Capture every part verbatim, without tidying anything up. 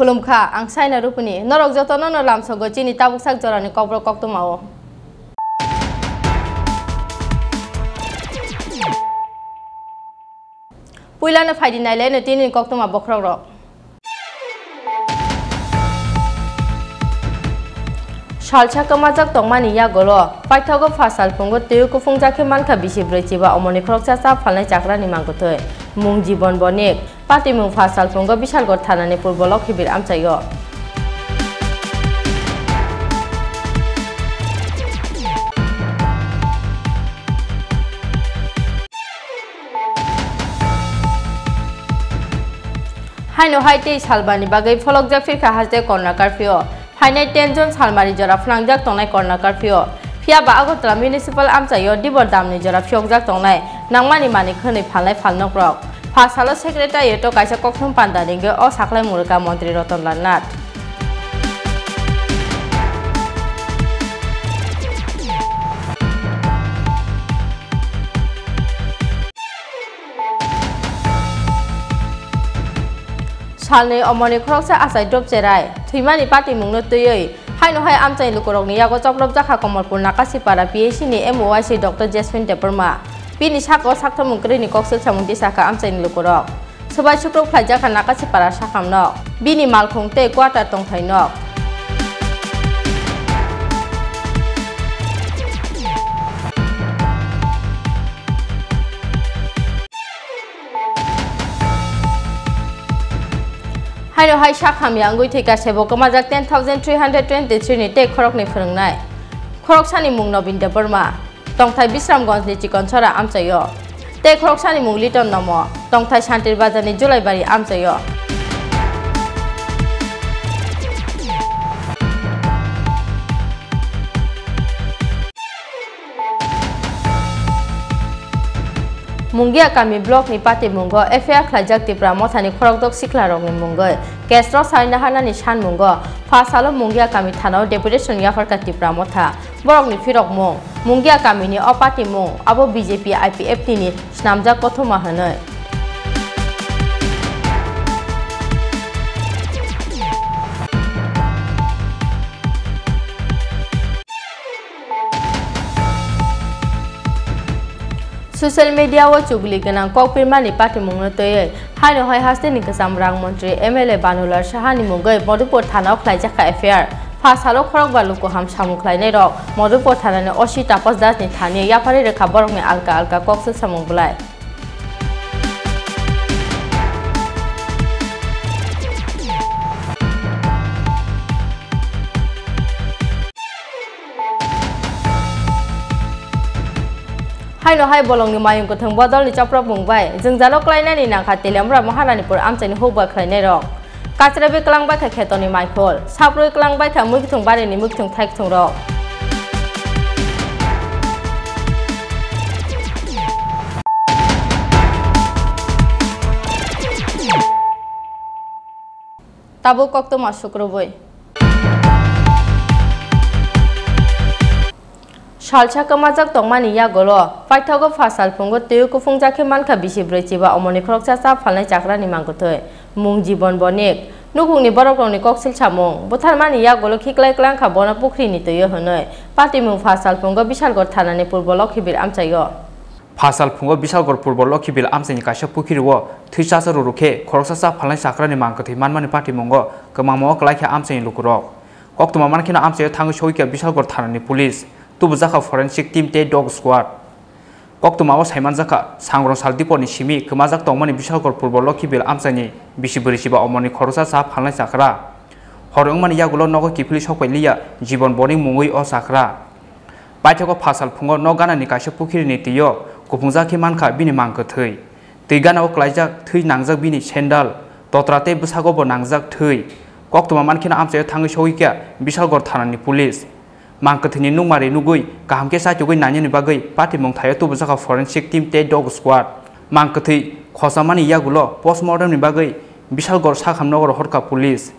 Khulumkha, ang Saina Rupini. Norok jotono no lamsogo chini tabuk sak jorani kokborok koktwmao. Puilano phaidi nailai no tini koktwma bokhorok rok. Salsa kwmajak tongmani yagulo paithago pha salphungo twiwi kuphungjak khe mankha bisi brwi chiba omoni khoroksa cha phalnai chakrani mangkwthwi mung Jibon Bonik. Patimung pha salphungo Bishalgarh thanani purbo Lokhibir amchaio. Haino hai tei salbani bagwi pholokjak phirkha haste corona curfew. Phainai ten jon salmari jora phwnangjak tongnai corona curfew. Phiya ba Agartala municipal amchaio dibor damni jora phiyokjak tongnai nangmani manwi khwnwi phalnai phalnokrok. Pha salo secretariat-o kaisa kokthum panda ringwi o saklai mwrwkha Montri Ratan Lal Nath. Salnwi omoni khoroksa achai drop cherai thwimani patimungno twiwi haino hai amchaini lukurokni yago choprobjakha Komolpur Nakasipara P H C ni M O I C Doctor Jasmine Debbarma. Bini sakao saktharmung kwrwini koksil samung tisakha amchaini lukurok. Swbai sukruk khlaijak kha Nakasipara sakhamno. Bini malkhung tei quarter tongthai nok. Haino hai sakham ya wngwi thwikha sebo kwmajak ten thousand three hundred twenty-three ni tei khoroknwi phwrwngnai. Khoroksani mung Nobin Debbarma. Tongthai Bisramganj ni Chikonsora amchaio. Tei khoroksani mung Liton Nomo, tongthai Santir Bazar ni Julaibari amchaio. Mungia kami block ni patimungo F I R khlaijak Tipra Mothani khorokdok siklarokni mungwi case rok sainaharnani sanmungo pha salo Mungia kami thanao deputation yapharkha Tipra Motha. Borokni phirokmung, Mungia kamini o patimung, abo B J P I P F T ni snamjak kothoma hwnwi. Social media o chugli gwnang kok pirmani patimungno twiwi haino hai hasteni kwcham rang montri M L A Banulal Sahani mungwi Madhupur thanao khlaijakha F I R. Pha salo khorokba luku ham samung khlainairok Madhupur thanani O C Tapas Das ni thani yapharwi rwkha borokni alka alka kok swsamung bwlai. Haino hai bolongni mayung kwthwng bodolni chopropmung bai jwngjalo klainani nangkha Teliamura Maharanipur amchaini hukba khlainairok. Kachrebi kwlangbaikha khetoni maikhol, saprwi kwlangbaikha mwkhwthwng barini mwkhwthwng thaikthwngrok. Tabuk koktwma sukrubwi. Salsa kwmajak tongmani yagulo paithago pha salphungo twiwi kuphungjak khe mankha bisi brwi chiba omoni khoroksa cha phalnai chakrani mangkwthwi mung Jibon Bonik. Nukhungni borokrokni koksil samung butharmani yagulo khiklai kwlangkha bono pukhrini twiwi hwnwi patimung pha salphungo Bishalgarh thanani purbo Lokhibir amchaio. Pha salphungo Bishalgarh purbo Lokhibir amchaini kaisa pukhrio thwi chacha rwrwk khe khoroksa cha phalnai chakrani mangkwthwi manmani patimungo kwmangmao kwlaikha amchaini lukurok. Koktwma mankheno amchaio thangwi sogwikha Bishalgarh thanani police, tubujakha forensic team tei dog squad. Koktwmao saimanjakha, Sangrong sal diponi simi kwmajak tongmani Bishalgarh purbo Lokhibir amchaini bisi bwrwi chiba omoni khoroksa cha phalnai chakra. Hor wngmani yagulo nogo kiphilwi sokphailiya Jibon Bonik mungwi o chakra. Paithago pha salphungo nok ganani kaisa pukhrini twiwi kuphungjak khe mankha bini mangkwthwi. Twi ganao kwlaijak thwi nangjak bini sandal, totra tei bwsago bo nangjak thwi. Koktwma mankheno amchaio thangwi sogwikha Bishalgarh thanani police. Mangkwthwini nukmari nugwi kaham khe chaichugwi nainani bagwi patimung thaio tubujakha forensic team tei dog squad. Mangkwthwi khochamani yagulo postmortemni bagwi Bishalgarh sakham nogoro horkha police.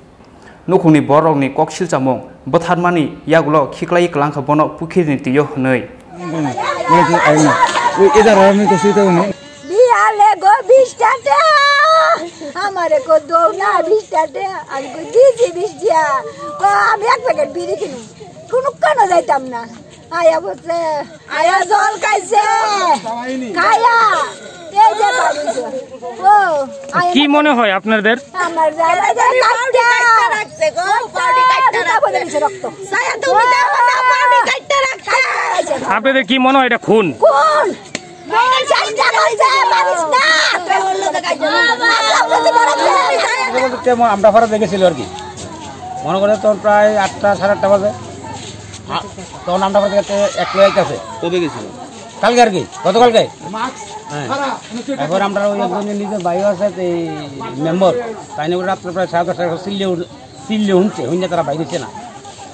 Nukhungni bororokni kok silchamung bwtharmani yagulo khiklaiwi kwlangkha bono pukhirini twiwi hwnwi. Biale go bista te. আমারে কো দৌ না বিশ টা দে, আমি কই দিছি বিশ টিয়া। কো আমি এক প্যাকেট বিড়ি কিনি, কোনো কানো যাইতাম না। আয়া বসে, আয়া জল খাইছে, খায়া এই যে বাড়ি গো। ও, আয়া কি মনে হয় আপনাদের? আমার জামাই যে কাটতে রাখছে গো, পাউডি কাটতে রাখছে। রক্ত। সায়া তুমি দেখো না, পাউডি কাটতে রাখছে। আপনাদের কি মনে হয় এটা খুন? কোন? এই চেষ্টা করছে, পারিস না। তেমন আমরা ফেরত দেখেছিল আর কি, মনে করে তখন প্রায় আটটা, সাড়ে আটটা বাজে। আ-, তখন আমরা ফেরত দেখতে এক লোক আছে। কবে গেছিল? কালকে আর কি, গতকালকে। হ্যাঁ। এবার আমরা ওই একজন নিজের ভাইও আছে, এই মেম্বার, তাই নিয়ে রাত্রে প্রায় সাড়ে দশটা চিল্লে উঠ-, চিল্লে শুনছে, শুনে তারা বাইরেছে না।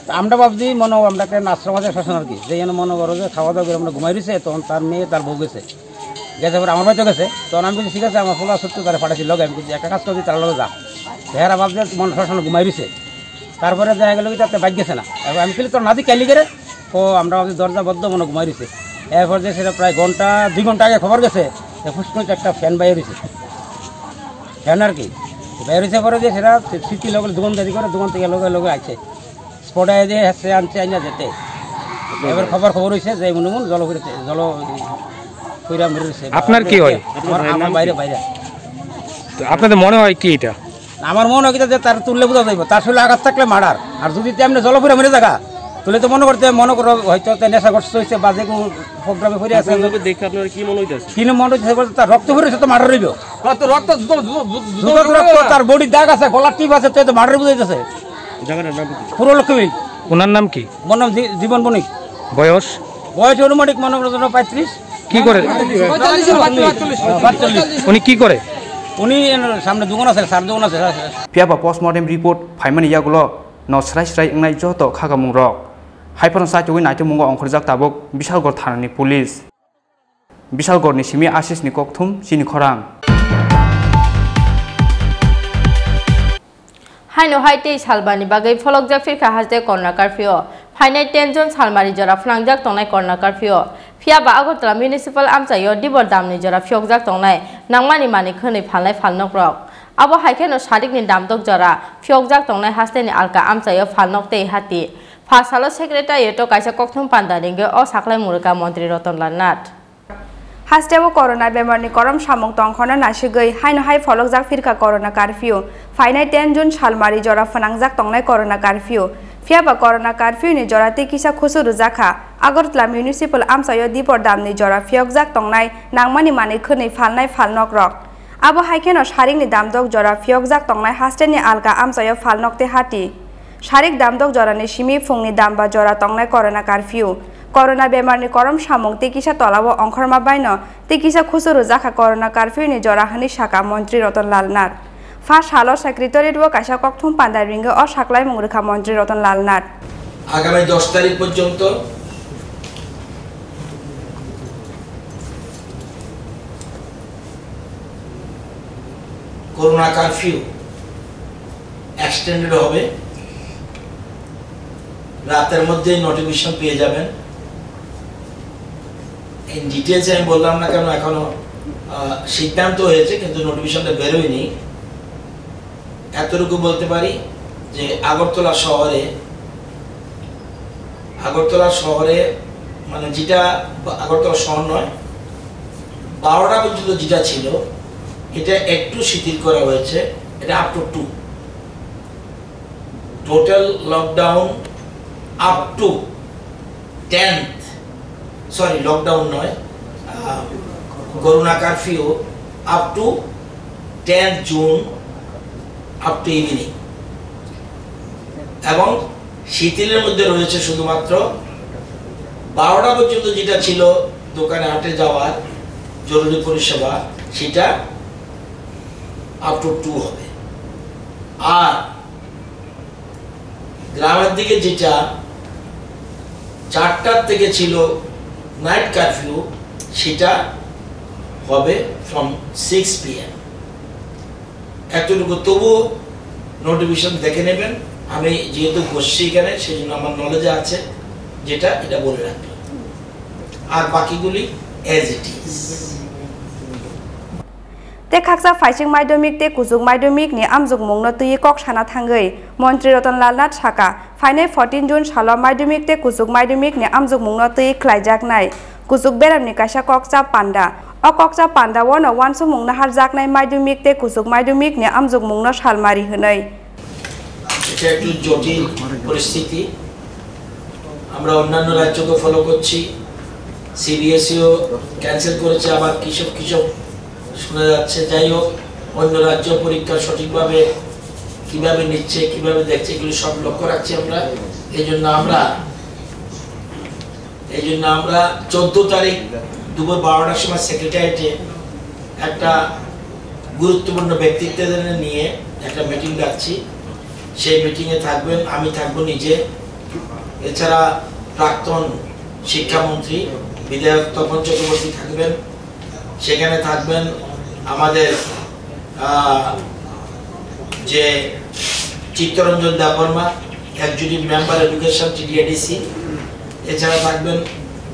তা আমরা ভাবছি মনে হয় আমরা একটা আশ্রম আছে শ্মশান আর কি, যে জন্য মনে করো যে খাওয়া দাওয়া করে আমরা ঘুমাই রয়েছে, তখন তার মেয়ে তার বউ গেছে, গেছে পরে আমার বাড়িতে গেছে, তখন আমি বলছি ঠিক আছে, আমার ফোলা সত্য তারা পাঠাচ্ছি লগে, আমি বলছি একটা কাজ করছি তার লগে যা, হেরা ভাবছে মনে শ্মশানে ঘুমাই রয়েছে। তারপরে দেখা গেল কি তাতে বাইক গেছে না, এবার আমি বলি তোর নাতি কালি করে, ও আমরা ভাবছি দরজা বদ্ধ মনে ঘুমাই রয়েছে। এরপর যে সেটা প্রায় ঘন্টা দুই ঘন্টা আগে খবর গেছে, যে ফুসকুনিতে একটা ফ্যান বাইরে রয়েছে, ফ্যান আর কি, বাইরে রয়েছে পরে যে সেটা সিটি লগে দোকানদারি করে, দোকান থেকে লগে লগে আছে। স্পটে যে হেসে আনছে আইনা যেতে। এবার খবর খবর হইছে যে মনে মন জল ফিরেছে, জল ফিরা মরে রয়েছে। আপনার কি হয়? আমার, আমার বাইরে, বাইরে। তো আপনাদের মনে হয় কি এটা? আমার মনে হয় কি যে তার তুললে বোঝা যাইব, তার শরীরে আঘাত থাকলে মার্ডার। আর যদি তেমনি জল ফিরা মরে থাকা, তুলে তো মনে করতে, মনে করো হয়তো তে নেশাগ্রস্ত হয়েছে বা যে কোনো প্রোগ্রামে ফিরে আছে। প্রাথমিকভাবে দেখে আপনার কি মনে হইতেছে? কি মনে হচ্ছে বলতে তার রক্ত ফিরেছে তো মার্ডার হইব। কত রক্ত, জুতো, জুতো, জুতো জুতো রক্ত, রক্ত। তার বডির দাগ আছে, গলার টিপ আছে, তো মার্ডার বুঝাইতেছে। জায়গাটার নাম কি? পুরো লক্ষ্মী। ওনার নাম কি? মোর নাম জী-, জীবন বণিক। বয়স? বয়স অনুমানিক মনে করো ধরো পঁয়ত্রিশ। কি করে? পঁয়তাল্লিশ। উনি কি করে? উনি এর সামনে দোকান আছে, সার দোকান আছে। Phiya ba postmortem report phaimani yagulo no srai srai wngnai joto khagamung rok. Haiphano saichugwi naitugmungo ongkhorjak tabuk Bishalgarh thanani police. Bishalgarhni simi Ashisni kokthum chini khorang. Haino hai tei salbani bagwi pholokjak phirkha haste corona curfew. Phainai ten June salmari jora phwnangjak tongnai corona curfew. Phiya ba Agartala Municipal amchaio dibor damni jora phiyokjak tongnai nangmani manwi khwnwi phalnai phalnokrok. Abo hai kheno sarikni damdok jora phiyokjak tongnai hasteni alka amchaio phalnok tei hati. Pha salo secretariat-o kaisa kokthum panda ringwi o saklai murwkha Montri Ratan Lal Nath. Hasteo corona bemarni korom samung tongkhono nasigwi haino hai pholokjak phirkha corona curfew. Phainai ten June salmari jora phwnangjak tongnai corona curfew. Phiya ba corona curfew ni jora tei kisa khusu rwjakha. Agartala Municipal amchaio dibor damni jora phiyokjak tongnai nangmani manwi khwnwi phalnai phalnokrok. Abo hai kheno sarikni damdok jora phiyokjak tongnai hasteni alka amchaio phalnok tei hati. Sarik damdok jorani simi phungni damba jora tongnai corona curfew. Corona bemarni korom samung tei kisa tolao ongkhorma baino tei kisa khusu rwjakha corona curfew ni jora hwnwi sakha Montri Ratan Lal Nath. Pha salo secretariat-o kaisa kokthum panda ringwi o saklaimung rwkha Montri Ratan Lal Nath. আগামী দশ তারিখ পর্যন্ত corona curfew extended হবে। রাতের মধ্যেই নোটিফিকেশন পেয়ে যাবেন। In details আমি বললাম না কেন, এখনো আহ, সিদ্ধান্ত হয়েছে, কিন্তু নোটিফিকেশনটা বেরোয়নি। এতটুকু বলতে পারি যে আগরতলা শহরে, আগরতলা শহরে, মানে, যেটা বা-, আগরতলা শহর নয়, বারোটা পর্যন্ত যেটা ছিল, এটা একটু শিথিল করা হয়েছে। এটা up to two, total lockdown up to tenth, sorry, lockdown নয়, আহ, corona curfew up to tenth June, up to evening. এবং শিথিলের মধ্যে রয়েছে শুধুমাত্র বারোটা পর্যন্ত যেটা ছিল দোকানে হাটে যাওয়ার জরুরি পরিষেবা, সেটা আপ টু টু হবে। আর গ্রামের দিকে যেটা চারটার থেকে ছিল নাইট কারফিউ, সেটা হবে ফ্রম সিক্স পিএম। এতটুকু, তবুও নোটিফিকেশন দেখে নেবেন। আমি যেহেতু বসছি এখানে, সেই জন্য আমার নলেজে আছে, যেটা এটা বলে রাখলাম। আর বাকিগুলি as it is. Tei khaksa phaising madhyamik tei kuchuk madhyamik ni amjokmung no twiwi kok sana thangwi Montri Ratan Lal Nath sakha, phainai fourteen June salo madhyamik tei kuchuk madhyamik ni amjokmung no twiwi khlaijaknai kuchuk beram ni kaisa kokcha panda. O kokcha panda o no uansukmung naharjaknai madhyamik tei kuchuk madhyamik ni amjokmung no salmari hwnwi. এটা একটু জটিল পরিস্থিতি। আমরা অন্যান্য রাজ্যকে ফলো করছি, সিবিএসইও ক্যান্সেল করেছে, আবার কিসব কিসব শোনা যাচ্ছে। যাই হোক, অন্য রাজ্য পরীক্ষা সঠিকভাবে কিভাবে নিচ্ছে, কিভাবে দেখছে, এগুলো সব লক্ষ্য রাখছি আমরা। এই জন্য আমরা এই জন্য আমরা চোদ্দ তারিখ দুপুর বারোটার সময় সেক্রেটারিয়েটে একটা গুরুত্বপূর্ণ ব্যক্তিত্বদের নিয়ে একটা মিটিং ডাকছি। সেই মিটিংয়ে থাকবেন, আমি থাকবো নিজে, এছাড়া প্রাক্তন শিক্ষামন্ত্রী বিধায়ক তপন চক্রবর্তী থাকবেন, সেখানে থাকবেন আমাদের, আহ, যে Chittaranjan Debbarma, executive member education TTADC, এছাড়া থাকবেন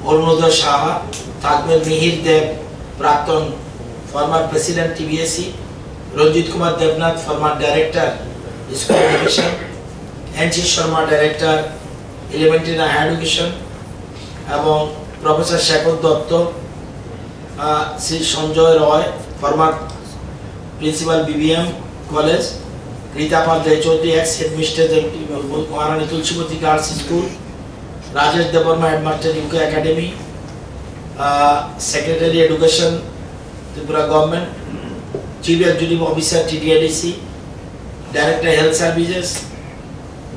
অরুণোদয় সাহা, থাকবেন মিহির দেব, প্রাক্তন former president TBSC, Ranjit Kumar Debnath, former director school education, NC Sharma, director elementary higher education, এবং professor Shekhar Datta, uh, Shri Sanjay Roy, former principal BBM college, Rita Pal Joychowdhury, ex headmistress Maharani Tulsibati girls school, Rajesh Debbarma, headmaster UK academy, uh, secretary education Tripura government, chief executive officer TTADC, director health services,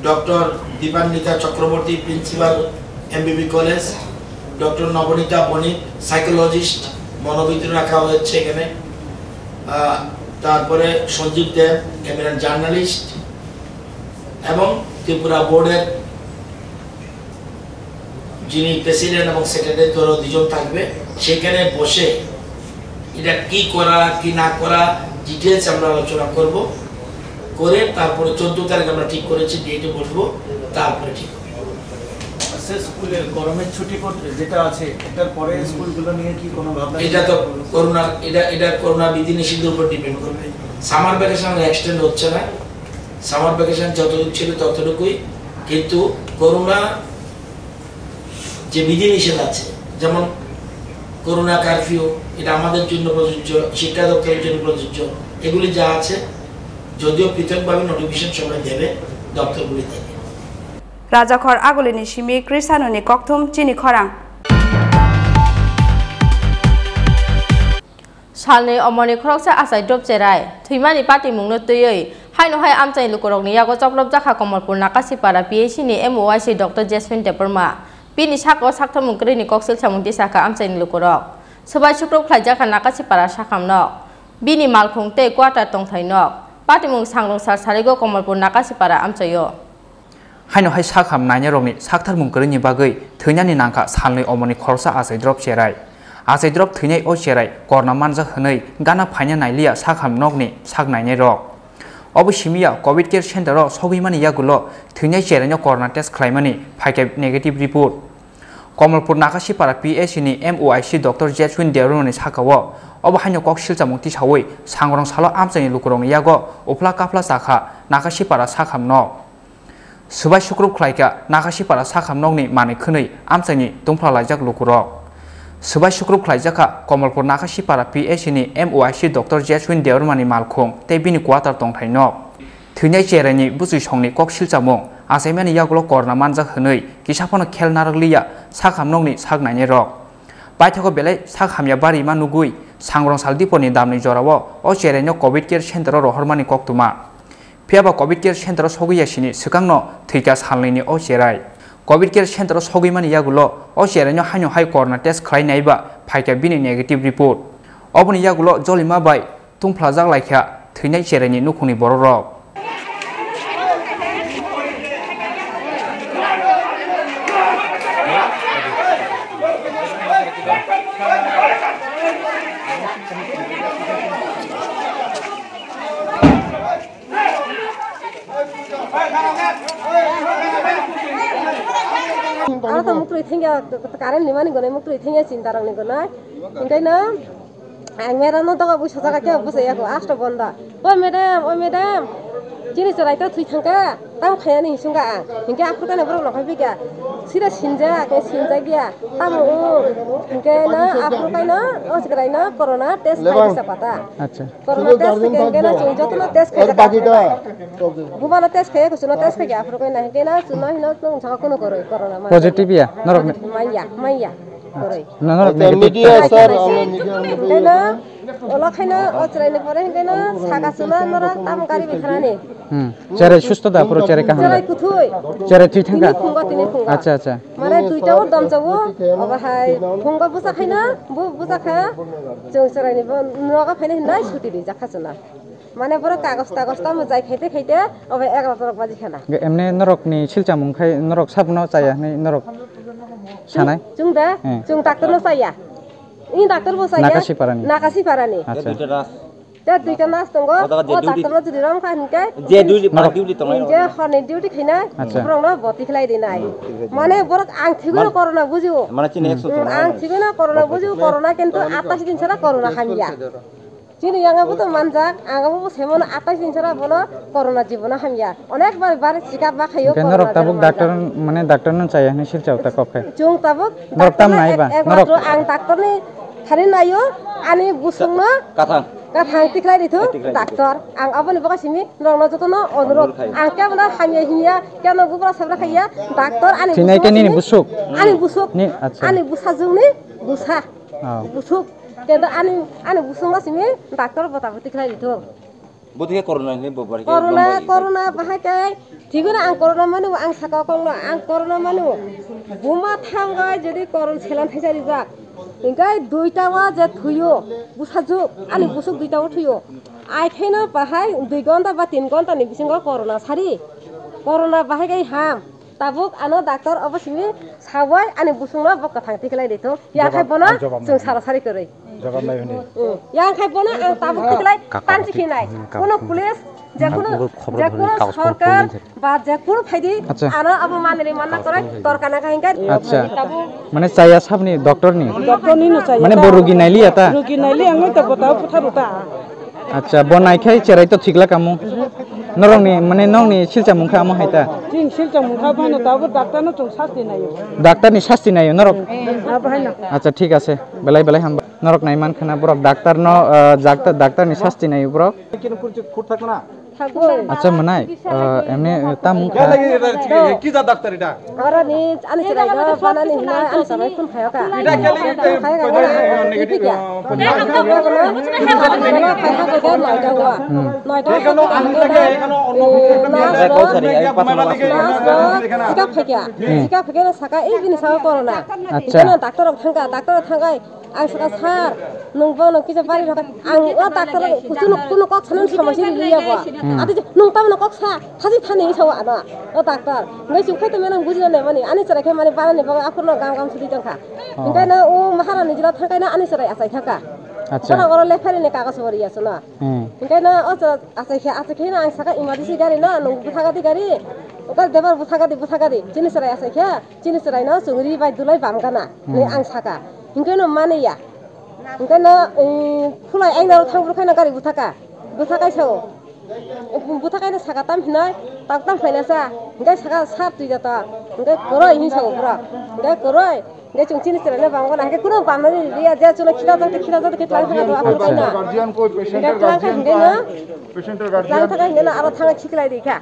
doctor Dipanwita Chakraborty, principal MBB college, doctor Nabanita Banik, psychologist, মনোবিদ রাখা হয়েছে এখানে। আহ, তারপরে সঞ্জীব দেব, eminent journalist, এবং ত্রিপুরা বোর্ডের যিনি প্রেসিডেন্ট এবং সেক্রেটারি, ধরো দুজন থাকবে, সেখানে বসে এটা কি করা কি না করা ডিটেলস আমরা আলোচনা করব, করে তারপরে চোদ্দ তারিখ আমরা ঠিক করেছি ডেটে বসবো, তারপরে ঠিক হবে। আচ্ছা, স্কুলের গরমের ছুটি করতে যেটা আছে, এটার পরে স্কুলগুলো নিয়ে কি কোনো ভাবনা এটা তো চিন্তা করো? করোনা, এটা, এটা করোনা বিধিনিষেধের উপর ডিপেন্ড করবে। সামার ভ্যাকেশন এক্সটেন্ড হচ্ছে না, সামার ভ্যাকেশন যতটুকু ছিল ততটুকুই, কিন্তু করোনা যে বিধিনিষেধ আছে, যেমন করোনা কারফিউ, এটা আমাদের জন্য প্রযোজ্য, শিক্ষা দপ্তরের জন্য প্রযোজ্য, এগুলি যা আছে, যদিও পৃথকভাবে নোটিফিকেশন সময় দেবে দপ্তরগুলি থেকে। Rajakhor Agulini simi Krisano ni kokthum chini khorang. Salni omoni khoroksa achai drop cherai thwimani patimungno twiwi haino hai amchaini lukurokni yago choprop jakha Komolpur Nakasipara P H C ni M O I C Doctor Jasmine Debbarma. Bini sakao saktharmung kwrwini koksil samung tisakha amchaini lukurok. Swbai sukrub khlaijakha Nakasipara sakhamnok, bini malkhung tei quarter tongthainok. Patimung sangrong sal sarigo Komolpur Nakasipara amchaio. Haino hai sakham nainairokni saktharmung kwrwini bagwi thwinani nangkha salnwi omoni khoroksa achai drop cherai. Achai drop thwinai o cherai korna manjak hwnwi gana phaina nailiya sakham nokni sak nainairok. Obo simiya covid care center o sogwimani yagulo thwinai cheraino korna test khlaimani phaikha negative report. Komolpur Nakasipara P H C ni M O I C Doctor Jaswin Debbarmani sakao obo haino kok silchamung tisawi sangrong salo amchaini lukurokni yago uphla kaphla chakha Nakasipara sakham nok. Swbai sukrub khlaikha Nakasipara sakham nokni manwi khwnwi amchaini tungphla laijak lukurok. Swbai sukrub khlaijakha Komolpur Nakasipara P H C ni M O I C Doctor Jaswin Debbarmani malkhung tei bini quarter tongthai nok. Thwinai cheraini bwchwi songni kok silchamung achaimani yagulo korna manjak hwnwi kisa phano khel narwkliya sakham nokni sak nainairok. Paithago belai sak hamya barima nugwi sangrong sal diponi damni jorao o cheraino covid care center o rohormani koktwma. Phiya ba covid care center o sogwi ya sini swkangno thwikha salnwini o cherai. Covid care center o sogwimani yagulo o cheraino haino hai korna test khlai naiba phaikha bini negative report. Oboni yagulo jolima bai tungphlajak laikha thwinai cheraini nukhungni bororok. Aro to muktwi thengya, current ni mani gonai muktwi thengya chinta rokni gonai. Hingkhe no Ang madam no doga bui sajak khe bwsai ya ko, asto bonda. O madam, o madam, chini chwrai to thwi thangkha, tam khayani hisungkha ang. Hinkhe aphuru khe borok nokhai phikha. Sida sinjak, khe sinjak ya. Tamo o, hinkhe na aphuru khe na, o chwrai no corona test khai bisa pata. Acha. Corona test khai hinkhe na chwng jotono test khai jak. Bumano test khai, kuchuno test khai aphuru khe na hinkhe na chwngno hino chwng saka kuno koroi corona ma. Positive ya, norok ni? Manya, manya. Koroi. Na, norok negative. Media sir, amra media. Hinkhe na, Olo khaino o chwraini pore hinkhe no saka chwla norok tamo gari bikharani. Hmm. Cherai susto da, puro cherai kaham da? Cherai kuthwi. Cherai thwi thangkha? Tini phungo, tini phungo. Acha, acha. Mane duita o domcha o, obo hai phungo bwsa khaino, bu bwsa kha, chwng chwraini bo nogo phaino hinai suti rijak kha chwla. Mane borok kagos tagos tamo jai khaite khaite obo egaroh torok baji khana. Ge-, emne norok ni silchamung khai norok sabno chaya hinui norok sanai? Chwng da? Hmm. Chwng doctor no chaya. Ini doctor bo chaya. Nakasiparani. Nakasiparani. Acha. Duita nurse. Te duita nurse tongo. O jaga je duty. O doctor no jodi rom kha hinke. Je duty, mane duty tongo. Je horni duty khainai. Acha. Borok no boti khlai rinai. Hmm, thik ase. Mane borok ang thigwi no corona bujio. Mane chini ekso tongo. Ang thigwi no corona bujio, corona kintu atais din sara corona hamya. Chini yang abo to manjak, ang abo bo semono atais din sara bono corona jibono hamya. Onek bar bar sikap ba khayo. Hinkhe norok tabuk doctor, mane doctor no chaya hinui silchao ta kok khe. Chwng tabuk norok tam nai ba? Norok ekmatro ang doctor ni thani naio, ani busung no kathang. Kathang tikhlai rithu. Tikhlai rithu. Doctor. Ang aboni bagwi simi norok no joto no onurot. Onurot khai. Ang kebo no hamya hinya, kebo no bubra sabra khaiya, doctor ani busung no simi. Thinai khe nini busuk? Ani busuk. Ni, acha. Ani busajwk ni busa. Oh. Busuk. Kebo ani, ani busung no simi doctor bota boti khlai rithu. Bo thikhe corona hinwi bo bari khe corona, bom bai. Corona bahai khe thigwi no ang corona manu, ang saka kongno ang corona manu. Buma thangai jodi corona selan thaisa rijak. Hinkhe duita wa je thuyo, busajuk, ani busuk duita wa thuyo. Ai khaino bahai dui gonta ba tin gonta ni bisingo corona sari. Corona bahai khe ham. Tabuk ano doctor obo simi sawai ani busungno bo kwthang tikhlai rithung. Yang khai bono chwng sara sari kwrwi. Jawab nai hwnwi. Hmm. Yang khai bono ang tabuk tikhlai tansi khinai. Kono police je kono, je kono sorkar ba je kono phaidi ano abo manri manna kwrwi torkana khai hinkhe. Acha. Mane chaya sabni doctor ni? Doctor ni no chaya. Mane bo rugi nailiya ta? Rugi naili ang ta bota putharu ta. Acha, bo naikhai cherai to thikla kamu. Norokni, mane nokni silchamung kha amo hai ta? Chini silchamung kha phano tabuk doctor no chwng sasti naio. Doctor ni sasti naio norok? Abo hai no. Acha, thik ase. Belai belai hamba. Norok naiman khana borok doctor no, ah, doctor, doctor ni sasti naio borok. Acha mwnai, ah, emne, ah, tamung kha. Kisa doctor ita. Oro ni ani chwrai no banani hwnwi ani chwrai phone khayo ka. Ita kali ita. Khayo ka, negative. Noita o. Hmm. Noita o. Sikap khaikya. Hmm. Sikap khaikya saka ei bini saka corona. Acha. Ita no doctor rok thangka, doctor rok thangkai. Ang saka, "Sir, nwng bono kisa bari rokha." Ang o doctor kuchuk no kuno kok sanani somoi se riliya bo. Hmm. Ati je, "Nwng tamoni kok sa, haji thani," sao ano o doctor. Ngai chuk khai to menang bujina ne mani, ani chwrai khe mani banani bagwi aphuru no gam gam sudi tongkha. Oh. Hinkhe no o Maharani jila thangkai no ani chwrai achai thangka. Acha. Borok oro lephari ni kagoj bo riya sono. Hmm. Hinkhe no o chwrai achai khe, achai khe no ang saka emergency gari no, "Nwng bwtha gadi gari, o gari debar bwtha gadi, bwtha gadi." Chini chwrai achai khe, chini chwrai no chwng ri bai dulai bam gana. Hmm. Ni ang saka. Hinkhe no mani ya. Hinkhe no, eh, khulai aina ro thang bwrwkhe no gari bwthaka. Bwthakai sao. Bwthakaino saka tam hinai, tak tam khlaina sa. Hinkhe saka sar twi jata. Hinkhe kwrwi hin sao bwrok. Hinkhe kwrwi. Hinkhe chwng chini chwraino bangmano hinkhe kuno bamnani liya je chwngno khita jak khita jak khe tlang thangkha to aphuru kaina. Guardian koi, patient or guardian koi? Patient or guardian? Tlang thangkha hinkhe no aro thangwi khiklai rikha.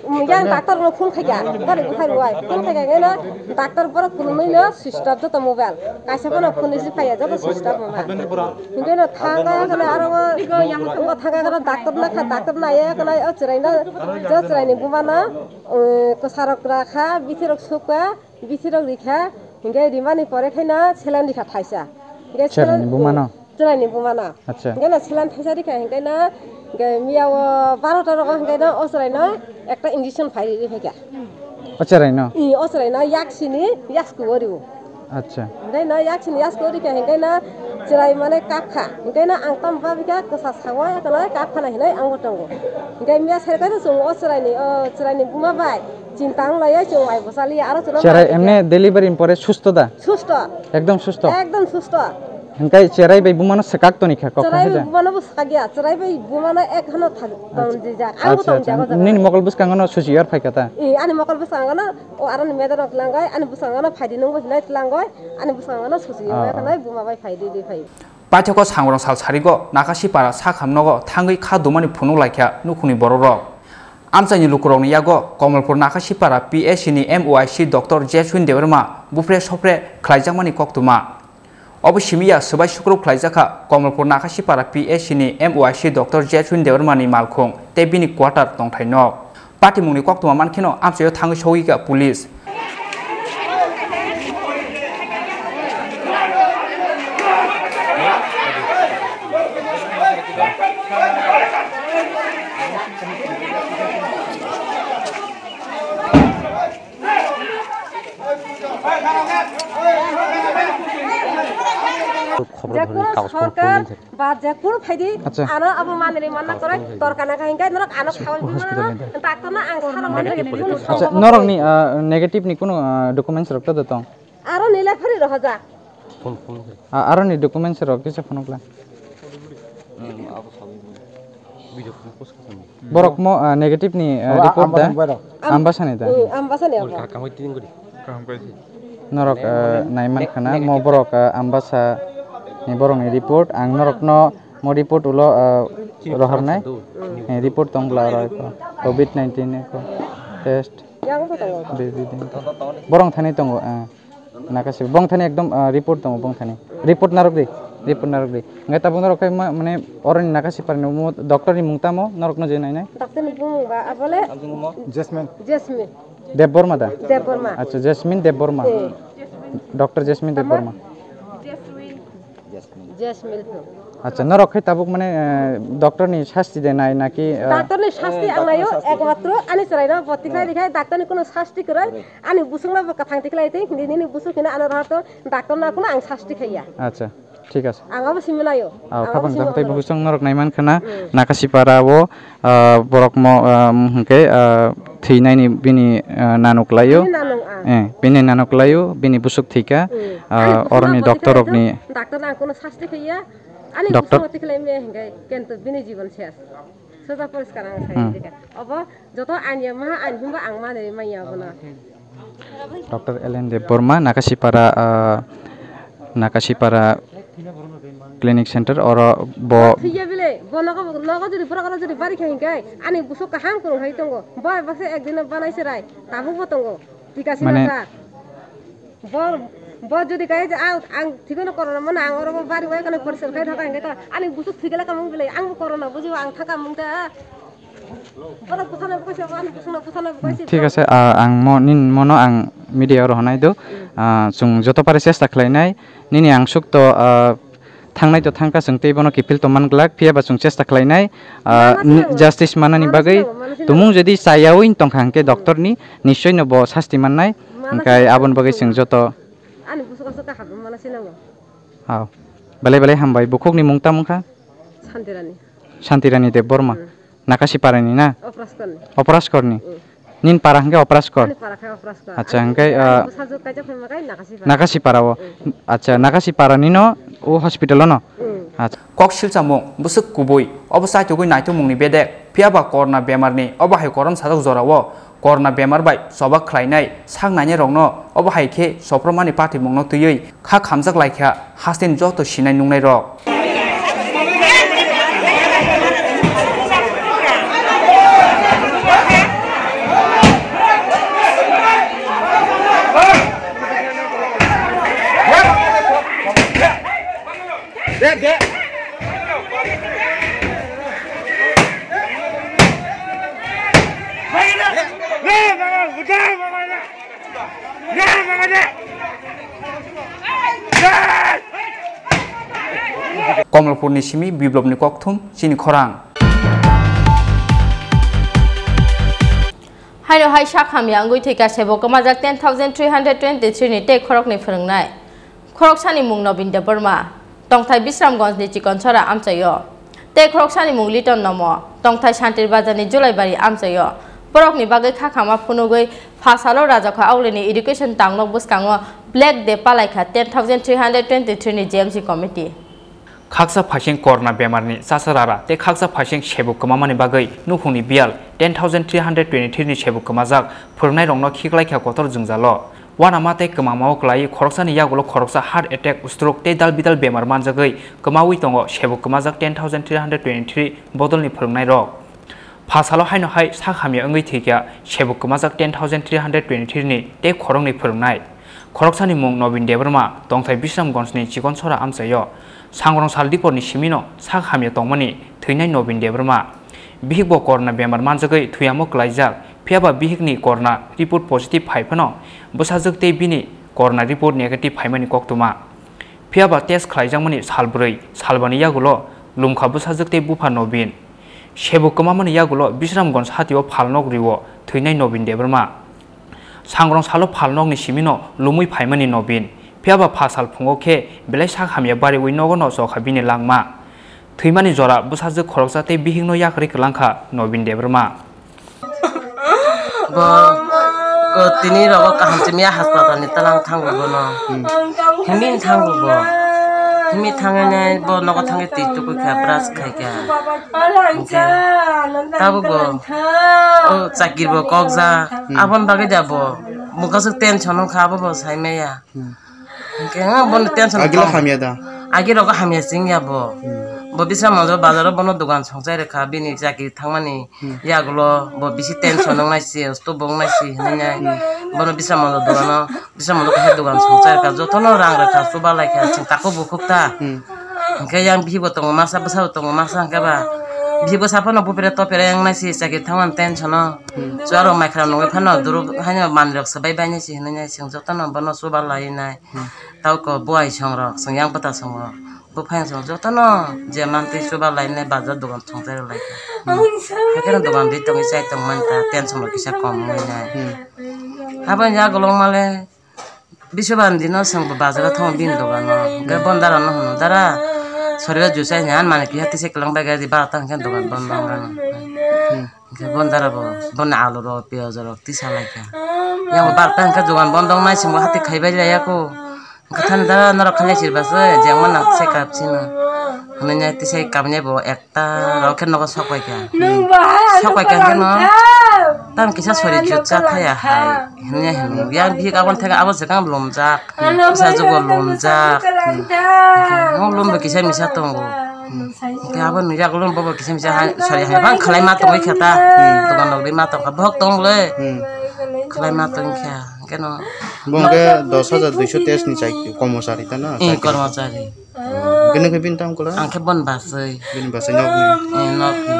Yang doctor no phone khaikha, gari bukhai rwai, phone khaikha hingke no doctor borok phunuknwi no switch off joto mobile, kaisa phano phone receive khaiya joto switch off mobile. Hingke no thangka hingke no aro o thangka hingke no doctor nakha, doctor naiya hingke no o chwraino jo chwraini buma no, um, kwsarok rakha, bithirok sukha, bithirok rikha, hingke rimani pore khe no saline rikha thaisa. Hingke saline buma no? Chwraini buma no. Acha. Hingke no saline thaisa rikha hingke no, hingke miya o barota rogo hingke no o chwraino ekta injection phai ri phaikha. O chwraino? I, o chwraino yaksini yasku o rio. Acha. Hingke no yaksini yasku o rikha hingke no chwrai mane kapkha. Hingke no ang tamo babikha kwsa sawi eko no kapkha na hinui ang bo tongo. Hingke miya serkano chwng o chwraini, o chwraini buma bai chinta wng laiya chwng mai bwsa liya aro chwla. Chwrai emne delivery ni pore susto da? Susto. Ekdom susto? Ekdom susto. Hingkai cherai bai bumano swkak toni kha kok Cherai kha bai da. Bumano bo swkak ya, cherai bai bumano ek hano thang, tong jijak. Ang bo Acha, tong acha. Jago jago. Nini mokol bwskango no susi yar phai kha ta? Eh, ani mokol bwskango no, o aroni meda rok langoi, ani bwskango no phaidi nungbo hinai tlangoi, ani bwskango no susi Ah. Yar phai buma bai phaidi di phai. Paithakgo sangrong sal sarigo Nakasipara sakham nogo thangwi kha dumani phunuk laikha nukhungni borokrok. Amchaini lukurokni yago Komolpur Nakasipara P S C ni M O I C Doctor Jeswin Debbarma bupre sopre khlaijakmani koktwma. Obo simi ya swbai sukrub khlaijakha Komolpur Nakasipara P S C ni M O I C Doctor Jeswin Debbarma ni malkhung tei bini quarter tongthai nok. Patimungni koktwma mankheno amchaio thangwi sogwi kha police. Khobor Jekunu thani kagoj phone sorkar phone. Ba jekunu phaidi, Acha. Ano abo manwi manna koroi, torkar nangkha hinkhe norok ano Hospital khawai bimano, ni da. Doctor no ang sara manwi Negative kunu positive. Acha, norokni, ah, negative ni kunu, ah, documents rok to tong? Aro nile phari rohojak. Phone, phone khe. Ah, aroni documents rok kisa phone kla. Hmm, abo sawi. Video phone post kha. Borok mo, ah, negative ni, ah, Abo report da. Ambasani bai rok. Am-, Ambasani da. Hmm, Ambasani abo. Kaham kai tin gori. Kaham kai si. Norok, ah, naiman khana mo borok, ah, Ambasa ni borok ni report ang norok no mo report ulo, ah, rohornai. Eh, report tong bla oro eko. Covid nineteen eko. Test. Yang ko tongo. Baby din. Borok thani tongo, ah. Nakasi bong thani ekdom, ah, report tongo bong thani. Report narok di, report narok di. Ngai tabuk norok khai ma, mane oroni Nakasipara ni mo doctor ni mung tamo norok no je nai nai. Doctor ni bung ba abole Jasmine. Jasmine. Debbarma da? Debbarma. Acha, Jasmine Debbarma. Eh. Doctor Jasmine Debbarma. Jasmine. Jasmine. Acha, norok khai tabuk mane, eh, doctor ni sasti de nai naki, eh, Doctor ni sasti ang nayo, ekmatro ani chwrai no boti khai dikhai, doctor ni kuno sasti kwrwi. Ani busuk no bo kwthang tikhlai twi, hindi nini busuk hino ano rohor to, doctor no kuno ang sasti khaiya. Acha, thik ase. Ang abo simi nayo. Ah, ang abo khapang simi jang tei nayo. Busuk norok naiman khana, Hmm. Nakasipara o, ah, borok mo, ah, hwnkhe, ah, thwinai ni bini, ah, nanuk laio. Bini nanuk, ah. Eh, bini nanuk laio, bini busuk thwika, Hmm. Ah, ani busuk oroni no doctor rok ni. Doctor no ang kuno sasti khaiya. Ani Doctor. Busuk no tikhlai me hwnkhe, kento bini jibon ses. Soja poriskar ang sai Hmm. dikha. Obo joto ain ya maha ain himba ang manwi manya obono. Doctor L N Debbarma, Nakasipara, ah, Nakasipara Clinic Center, oro bo Thwiya bile, bo nogo, nogo jodi borok oro jodi bari kha hinkhe, ani busuk kaham kwrwng hai tongo. Bo baksa ekdino banai serai, tabukbo tongo. Tika Mane sinajak. Bo, bo jodi kaya je, ang, ang thikano corona mano, ang oro bo bari wai kano poriskar khai thaka hinkhe ta, ani busuk thikala kamung bile, ang bo corona bujibo, ang thaka mung ta. Oro buthana bukaisi, ani busukno buthana bukaisi. Thik ase, ah, ang mo, nin mono ang media oro honai do. Ah, chwng joto pare chesta khlainai, nini ang suk to, ah, thangnai to thangkha, chwng tei bono kiphil to man glak, phiya ba chwng chesta khlainai, ah, Mana ni-, sinango. Justice manani Mana bagwi sinango, mana sinango. Tumung jodi chayawi tongkha hwnkhe doctor ni, nischoi no bo sasti mannai. Mana Hwnkhe sinango, aboni bagwi mana chwng sinango. Joto Ani busuk aswk ta habwi mana sinango. Hao. Belai belai hambai. Bukhukni mung tamo kha? Santirani. Santirani Debbarma. Hmm. Nakasiparani na? Opraskorni. Opraskorni. Hmm. Nin para hwnkhe Opraskor? Ani para khe Opraskor. Acha, hwnkhe, Ani ah, bwsajwk kaijak phai makai Nakasipara. Nakasipara o. Hmm. Acha, Nakasipara nino o hospital o no? Hmm. Acha. Kok silchamung, bwswk kubui, obo chaitugwi naitugmungni bedek, phiya ba corona bemarni obo hai koron sajak jorao corona bemar bai choba khlainai sak nainairokno obo hai khe sopromani patimungno twiwi kha khamjak lai kha hasteni joto sinai nungnairok. Komolpurni simi Biplopni kokthum chini khorang. Haino hai sak hamya wngwi thwikha sebo kwmajak ten thousand three hundred twenty three ni tei khoroknwi phwrwngnai. Khoroksani mung Nobin Debbarma, tongthai Bisramganj ni Chikonsora amchaio. Tei khoroksani mung Liton Nomo, tongthai Santir Bazar ni Julaibari amchaio. Borokni bagwi kha khama phunugwi pha salo Rajakha Aulini education tangnok bwskango Black Day palaikha ten thousand three hundred twenty-three ni J M C committee. Khaksa phaising korna bemarni chasarara tei khaksa phaising sebuk kwmamani bagwi nukhungni biyal ten thousand three hundred twenty-three ni sebuk kwmajak phwrwngnairokno khiklaikha kotor jwngjalo. Uanama tei kwmangmao kwlaiwi khoroksani yagulo khoroksa heart attack, stroke tei dal bidal bemar manjagwi kwmawi tongo sebuk kwmajak ten thousand three hundred twenty-three bodolni phwrwngnairok. Pha salo haino hai sak hamya wngwi thwikha sebuk kwmajak ten thousand three hundred twenty-three ni tei khoroknwi phwrwngnai. Khoroksani mung Nobin Debbarma, tongthai Bisramganjni Chikonsora amchaio. Sangrong sal diporni simino sak hamya tongmani thwinai Nobin Debbarma. Bihikbo korona bemar manjagwi thwiyamo kwlaijak, phiyaba bihikni korona report positive phai phano bwsajwk tei bini korona report negative phaimani koktwma. Phiyaba test khlaijakmani sal bwrwi, salbani yagulo lumkha bwsajwk tei bupha Nobin. Sebuk kwmamani yagulo Bisramganj hatio phalnok rio thwinai Nobin Debbarma. Sangrong salo phalnokni simino lumwi phaimani Nobin. Phiyaba pha sal phungo khe belai sak hamya bariwi nogo no chokha bini langma. Thwimani jora bwsajwk khoroksa tei bihikno yakarwi kwlangkha Nobin Debbarma. Bo, bo tini rogo kaham simi ya haspatal ni talang thango bono. Hmm. Himi thango bo. Himi thangwi nai bo nogo thangwi twi tukui kha, brush khai kha. Hingke tabuk bo o chakir bo kok jak. Hmm. Aboni bagwi da bo. Bo kasuk tension wngkha, abo bo sai maya. Hmm. Hingke, ah, bono tension Agila tong. Hamya da? Agi rogo hamya sing ya bo. Hmm. Bo Bisramganj bazaro bono dogan songchai rwkha, bini chakri thangmani Hmm. yagulo bo bisi tension wngnai si, stop bo wngnai si hinui nai. Hmm. Bono Bisramganj dogano, Bisramganj kaisa dogan songchai rwkha, jotono rang rwkha, chuba laikha, chwng tako bukhuk ta. Hmm. Hingke yang bihibo tongo masa, bwsabo tongo masa, hingke ba bihibo saphano bupre topre wngnai si, chakri thangmani tension o. Hmm. Chuarok maikha nungui phano duru haino manwirok swbai bainai si hinui nai, chwng jotono bono chuba lai nai. Hmm. Tauko buai songrok, chwng yang bwta songrok, buphang songrok jotono je mantwi chuba lainai bazar dogan thwngchai rw laikha. Hmm. Hakhe no dogan ri tongwi chai tongmani ta, tension rok kisa kom wngwi nai. Hmm. Haboni yagulo male Biswabandi no chwng bo bazar o thango bini dogan o. Hwnkhe Hmm. Bondara no hwno, "Dara, sorira juice aini an mani kiha tisa kwlang bai gari barota hwnkhe dogan bondo wngmano." Hmm. Hwnkhe Bondara bo, boni alu rok, piyaj rok tisa laikha. Yang bo barta hwnkhe dogan bondo wngnai chwng bo hati khaibai laiya kho. Hwnkhe thani da norok khailai sirba se jengma nang tisa kap sino. Hwnwi nai tisa kapnai bo ekta rok khe nogo sok pai kha. Nwng bahai Sok pai kha hwnkhe no. Tamo kisa sori jutsa thaya hai. Hwnwi hwnwi yang bihik aboni theke abo swkang lumjak. Bwsa jugo lumjak. Nwng lumbo kisa misa tongo. Hwnkhe abo nwi yagulo bobo kisa misa hai sori hai bang khlai ma tongwi khe ta. Dogan rok ri ma tongkha bohok tong le. Khlai ma tongkha. Hwnkhe no. Bo hwnkhe dos hajar duiso test ni chai kormochari ta na? Ing kormochari. Bini khe bini tamo kwlai? Ang khe bon basui. Bini basui nok ni? Eh, nok ni,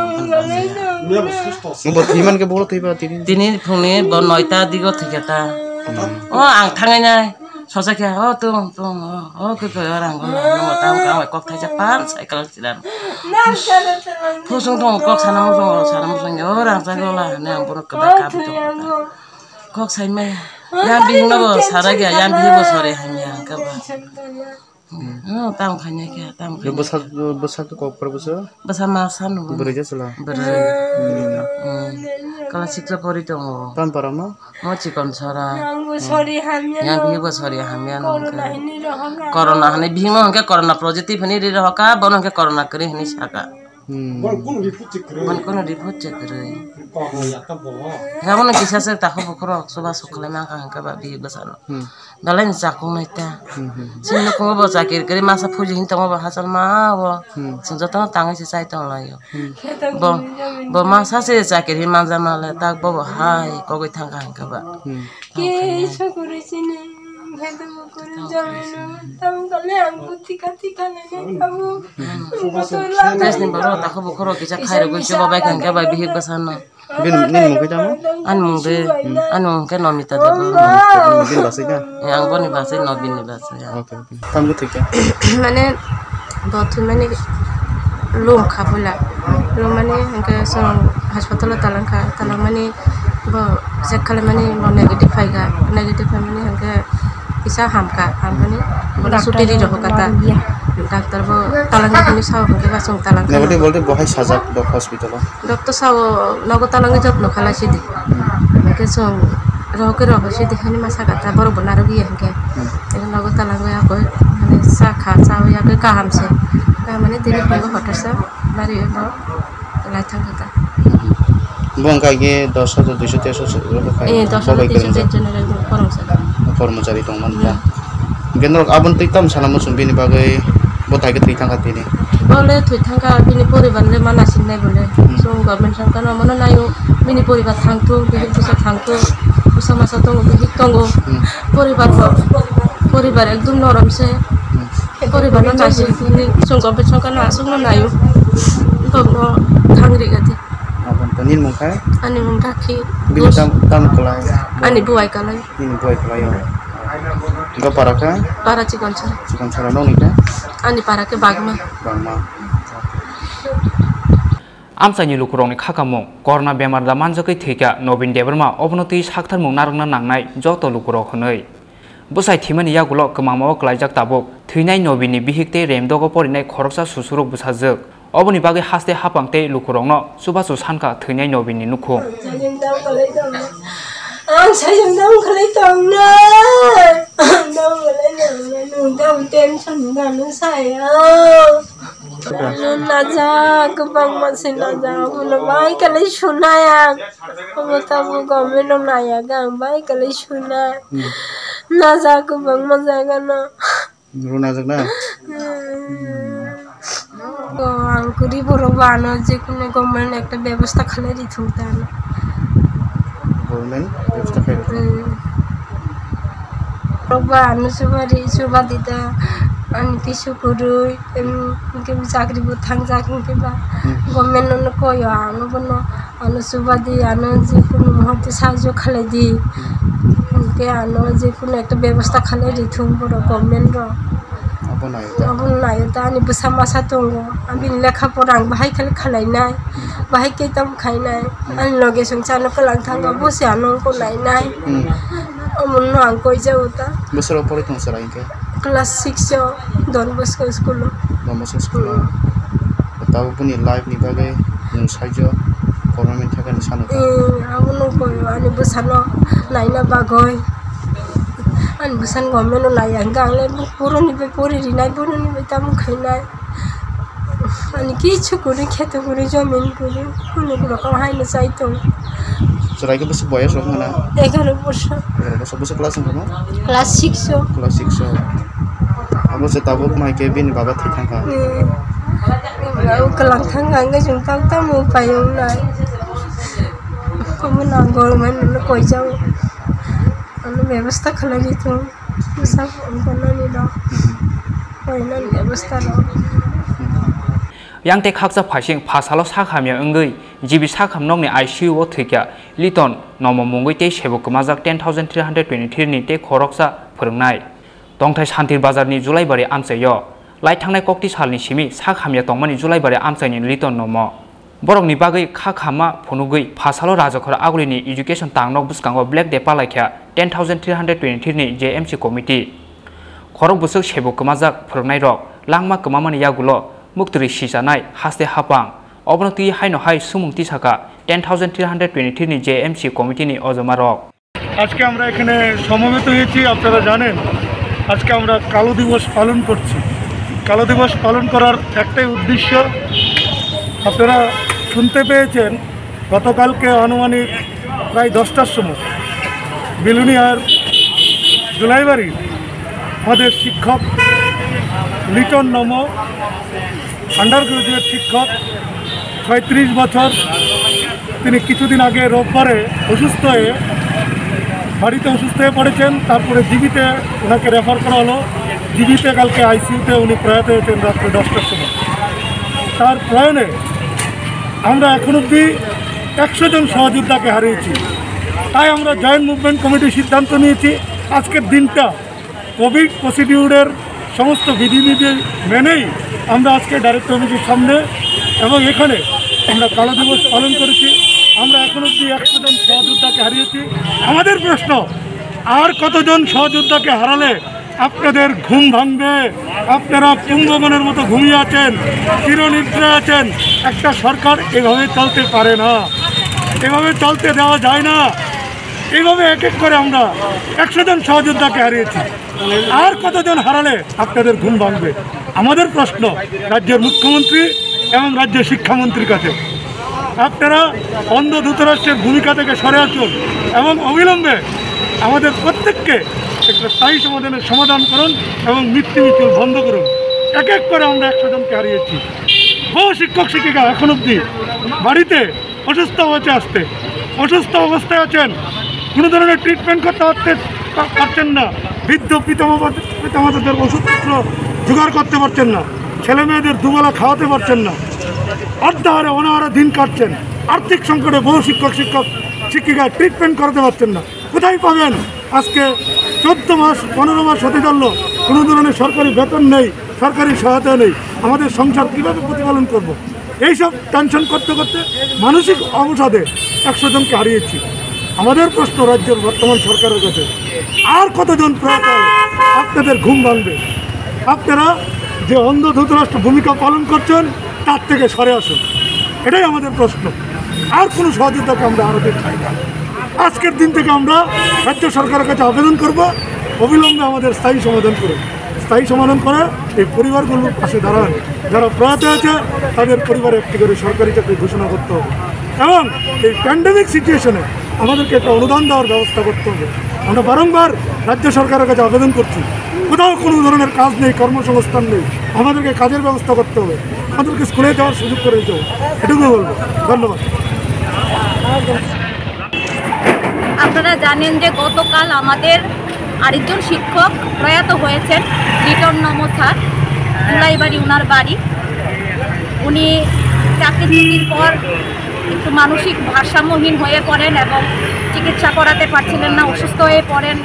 bon basui. Bo thwi man khe bolo thwi ba tini? Tini phungni bo noita digo thwi khe ta. Hmm. O ang thangai nai. Sosa khe, o tung, tung, o, o khe khe, o rang go na, no ta ang kok thaisa pan cycle silan. Phusung thong kok sana mo song, sana mo song, o rang sa go la, ne ang bono keba kap thong. Kok sai maya. Yang bihik no bo sarai ya, yang bihik bo sori hamya ang keba. Hmm, tamo khaina khe, tamo khaina. Bwsa, bwsa khe kok pore bwsa? Bwsa ma sanu. Bwrwi je chwla? Bwrwi. Hmm. Hmm. Kala siksa pori tongo. Tam para ma? Mo chikon sora. Yang bo sori hamya. Yang bihik bo sori hamya no hwnkhe. Corona hinwi rohoka. Corona hinwi bihik no hwnkhe corona positive hinwi ri rohoka, bono hwnkhe corona kwrwi hinwi saka. Hmm. Bon kunu report check kwrwi. Bon kunu report check kwrwi. Kok ya ta bo. Abono kisa se takhuk bukhuk rok chuba suk khlai ma kha hwnkhe ba bihik bwsano. Hmm. Belai ni chakung nai ta. Hmm, hmm. Chini nukhungo bo chakiri kwrwi masa phuji hin tongo bo hachal ma o. Hmm. Chwng jotono tangwi se chai tong lai o. Hmm. Bo, bo masa se chakiri hin manja ma le tak bo bo hai kogwi thang kha hwnkhe ba. Hmm. Kisa kwrwi chini. Tamo kale ang bo thika thika nai nai tamo. Test ni borok takhuk bukhuk rok kisa khairogwi chuba bai kha hwnkhe bai bihik bwsano. Bini, nini mung khe tamo? Ani mung de, ani mung khe Nomita Debbarma. Bini basai na? Eh, ang boni basai, Nobin ni basai, ya. Okay, okay. Tamo khe thik khe? Mane, bo thwimani lum kha puila. Lum mani hwnkhe chwng hospital o talangkha, talangmani bo check khlaimani bo negative phaikha, negative phaimani hwnkhe Kisa hamkha, hamkani bono Doctor sutiri bo rohorkha ta. Barok ya. Doctor bo talangwi hwnwi sao hwnkhe ba chwng talangkha. Nobody bolde bo hai sajak dok hospital o. Doctor sao nogo talangwi jotno khalai sidi. Hwnkhe chwng rohorkhe rohor sidi hani ma sakha ta borok bo narwk ya hwnkhe. Hmm. Eno nogo talangwi akoi hani sakha chawi akoi kaham se. Kaham ani tini phungo hotorsa bari bo. Lai thang kha ta. Bo wngkha khe dos hajar duiso terso se rw kha. Eh, dos hajar duiso terso general kormchari. Kormchari tong man ta. Hmm. Hwnkhe norok aboni twi tamo sana muchung bini bagwi bo thai khe thwi thang kha tini. Bole thwi thang kha bini poribar le mana sin nai bole. Hmm. Chwng government thang kha no mano naio bini poribar thang thung bihik bwsa thang thung bwsa masa tongo bihik tongo. Hmm. Poribar bo poribar ekdum norom se. Hmm. Poribar no naising ni chwng government thang kha no aswk no naio. Bokno thang ri gati. Aboni to nini mung kha? Ani mung Rakhi. Bini tam, tam kwlai? Ani buai kwlai. Nini buai kwlai o. Ga para kha? Para Chikonsara. Chikonsara nokni kha? Ani para khe Bagma. Bagma. Amchaini lukurokni khakamung corona bemar da manjagwi thwikha Nobin Debbarma, obono twi saktharmung narwkna nangnai joto lukurok hwnwi. Bwsai thwimani yagulo kwmangmao klaijak tabuk thwinai Nobinni bihik tei Remdogo porinai khoroksa susurok bwsajwk. Oboni bagwi haste haphang tei lukurokno chubachu sankha thwinai Nobinni nukhung. Ang sayang dam khalai tong na. Dam khalai tong na. Nung dam tension gano saya. Ano najak, kwbangma se najak, abono bai kwlai sunai ang. Obo tabuk government no naiya khe ang bai kwlai sunai. Hmm. Najak kwbangma jaga no. Runa jak na? Hmm. O, ang kwrwi borok bo ano jekunu government ekta bebosta khalai rithung ta ano. Government bebosta khalai rithung. Hmm. Borok bo ano subari, subadi da, ani kisu kwrwi. Em, hwnkhe bo chakri bo thangjak hwnkhe ba Hmm. government no koi o ang bono ano subadi ano jekunu muhurte sahajyo khalai di. Hmm. Hwnkhe ano jekunu ekta bebosta khalai di thung borok government rok. Abo naio ta. Abo naio ta ani bwsa masa tongo. Abini lekha pora ang bahai khe khalai nai. Hmm. Bahai khe tamo khai nai. Hmm. Ani loge song chano kwlang thango bo se ano wngkha nai nai. Hmm. Omono ang koi jago ta. Bwswk rok porwi tongo chwrai hwnkhe? Class six o Don Bosco school o. Don Bosco school o. Hmm. Tabuk bini life ni bagwi nwng saijo government thakani sano ta? Eh, abono koi ani bwsano naina bagwi. Ani bwsano government o naiya hwnkhe ang le boroni bai pori rinai, boroni bai tamo khainai. Ani kichu kwrwi kheto kwrwi jomin kwrwi. Kunu kunu kok haino chai tong. Chwrai khe bwswk boyos rok wngkha na? Egaroh bosor. Egaroh bosor. Bwswk class wngkha no? Class six o. Class six o. Abo se tabuk mai khe bini baba thwi thang kha. Hmm. Bini baba kwlang thang kha, hwnkhe chwng tamo tamo upai wngnai. Omo nang government no koi jao. Ano bebosta khlai di thung. Bwsa ongkha nani rok. Koi nani bebosta rok. Yang tei khaksa phaising pha salo sak hamya wngwi G B sak ham nokni I C U o thwikha Liton Nomo mungwi tei sebo kwmajak ten thousand three hundred twenty-three ni tei khoroksa phwrwngnai. Tongthai Santir Bazar ni Julaibari amchaio lai thangnai kokti salni simi sak hamya tongmani Julaibari amchaini Liton Nomo. Borokni bagwi kha khamma phunugwi pha salo Rajakhor Agulini education tangnok bwskango Black Day palaikha ten thousand three hundred twenty-three ni J M C committee. Khorok bwswk sebo kwmajak phwrwngnairok langma kwmamani yagulo muktwrwi sichanai haste hapang. Obono twi haino hai sumung tisakha ten thousand three hundred twenty-three ni J M C committee ni ojomarok. আজকে আমরা এখানে সমবেত হয়েছি, আপনারা জানেন, আজকে আমরা কালো দিবস পালন করছি। কালো দিবস পালন করার একটাই উদ্দেশ্য, আপনারা শুনতে পেয়েছেন, গতকালকে আনুমানিক প্রায় দশটার সময় বিলোনিয়ার জুলাইবাড়ির আমাদের শিক্ষক লিটন নম, আন্ডার গ্রাজুয়েট শিক্ষক, ছয়ত্রিশ বছর। তিনি কিছুদিন আগে রোববারে অসুস্থ হয়ে বাড়িতে অসুস্থ হয়ে পড়েছেন। তারপরে জিবিতে ওনাকে রেফার করা হলো। জিবিতে কালকে আইসিইউতে উনি প্রয়াত হয়েছেন রাত্রে দশটার সময়। তার প্রয়াণে আমরা এখন অবধি একশো জন সহযোদ্ধাকে হারিয়েছি। তাই আমরা জয়েন্ট মুভমেন্ট কমিটির সিদ্ধান্ত নিয়েছি আজকের দিনটা কোভিড প্রসিডিউরের সমস্ত বিধিনিধি মেনেই আমরা আজকে ডাইরেক্টর অফিসের সামনে এবং এখানে আমরা কালো দিবস পালন করেছি। আমরা এখন অবধি একশো জন সহযোদ্ধাকে হারিয়েছি। আমাদের প্রশ্ন, আর কতজন সহযোদ্ধাকে হারালে আপনাদের ঘুম ভাঙবে? আপনারা কুম্ভকর্ণের মতো ঘুমিয়ে আছেন, চিরনিদ্রায় আছেন। একটা সরকার এভাবে চলতে পারে না, এভাবে চলতে দেওয়া যায় না। এইভাবে এক এক করে আমরা একশো জন সহযোদ্ধাকে হারিয়েছি। আর কতজন হারালে আপনাদের ঘুম ভাঙবে? আমাদের প্রশ্ন রাজ্যের মুখ্যমন্ত্রী এবং রাজ্যের শিক্ষামন্ত্রীর কাছে, আপনারা অন্ধ ধৃতরাষ্ট্রের ভূমিকা থেকে সরে আসুন এবং অবিলম্বে আমাদের প্রত্যেককে একটা স্থায়ী সমাধানের সমাধান করুন এবং মিথ্যে মিছিল বন্ধ করুন। এক এক করে আমরা একশো জনকে হারিয়েছি। বহু শিক্ষক শিক্ষিকা এখন অবধি বাড়িতে অসুস্থ হয়েছে আসতে, অসুস্থ অবস্থায় আছেন, কোনো ধরনের ট্রিটমেন্ট করতে পারতে পা- পারছেন না। বৃদ্ধ পিতামাতা, পিতামাতাদের ওষুধপত্র জোগাড় করতে পারছেন না, ছেলে মেয়েদের দুবেলা খাওয়াতে পারছেন না, অর্ধাহারে অনাহারে দিন কাটছেন। আর্থিক সংকটে বহু শিক্ষক শিক্ষক শিক্ষিকা ট্রিটমেন্ট করাতে পারছেন না। কোথায় পাবেন? আজকে চোদ্দ মাস, পনেরো মাস হতে চললো, কোনো ধরনের সরকারি বেতন নেই, সরকারি সহায়তা নেই। আমাদের সংসার কিভাবে প্রতিপালন করব? এইসব টেনশন করতে করতে মানসিক অবসাদে একশো জনকে হারিয়েছি। আমাদের প্রশ্ন রাজ্যের বর্তমান সরকারের কাছে, আর কতজন প্রয়াত হবে? আপনাদের ঘুম ভাঙবে? আপনারা যে অন্ধ ধৃতরাষ্ট্র ভূমিকা পালন করছেন, তার থেকে সরে আসুন, এটাই আমাদের প্রশ্ন। আর কোনো সহযোগিতাকে আমরা আরো চাই না। আজকের দিন থেকে আমরা রাজ্য সরকারের কাছে আবেদন করব, অবিলম্বে আমাদের স্থায়ী সমাধান করুন। স্থায়ী সমাধান করে এই পরিবারগুলোর পাশে দাঁড়ান। যারা প্রয়াত আছে, তাদের পরিবারে একটি করে সরকারি চাকরি ঘোষণা করতে হবে এবং এই প্যান্ডেমিক সিচুয়েশনে আমাদেরকে একটা অনুদান দেওয়ার ব্যবস্থা করতে হবে। আমরা বারংবার রাজ্য সরকারের কাছে আবেদন করছি, কোথাও কোনো ধরনের কাজ নেই, কর্মসংস্থান নেই, আমাদেরকে কাজের ব্যবস্থা করতে হবে, আমাদেরকে স্কুলে যাওয়ার সুযোগ করে দিতে হবে। এটুকুই বলবো। ধন্যবাদ। আপনারা জানেন যে গতকাল আমাদের আরেকজন শিক্ষক প্রয়াত হয়েছেন, লিটন নম স্যার, জুলাইবাড়ি ওনার বাড়ি। উনি চাকরিচ্যুতির পর একটু মানসিক ভারসাম্যহীন হয়ে পড়েন এবং চিকিৎসা করাতে পারছিলেন না, অসুস্থ হয়ে পড়েন।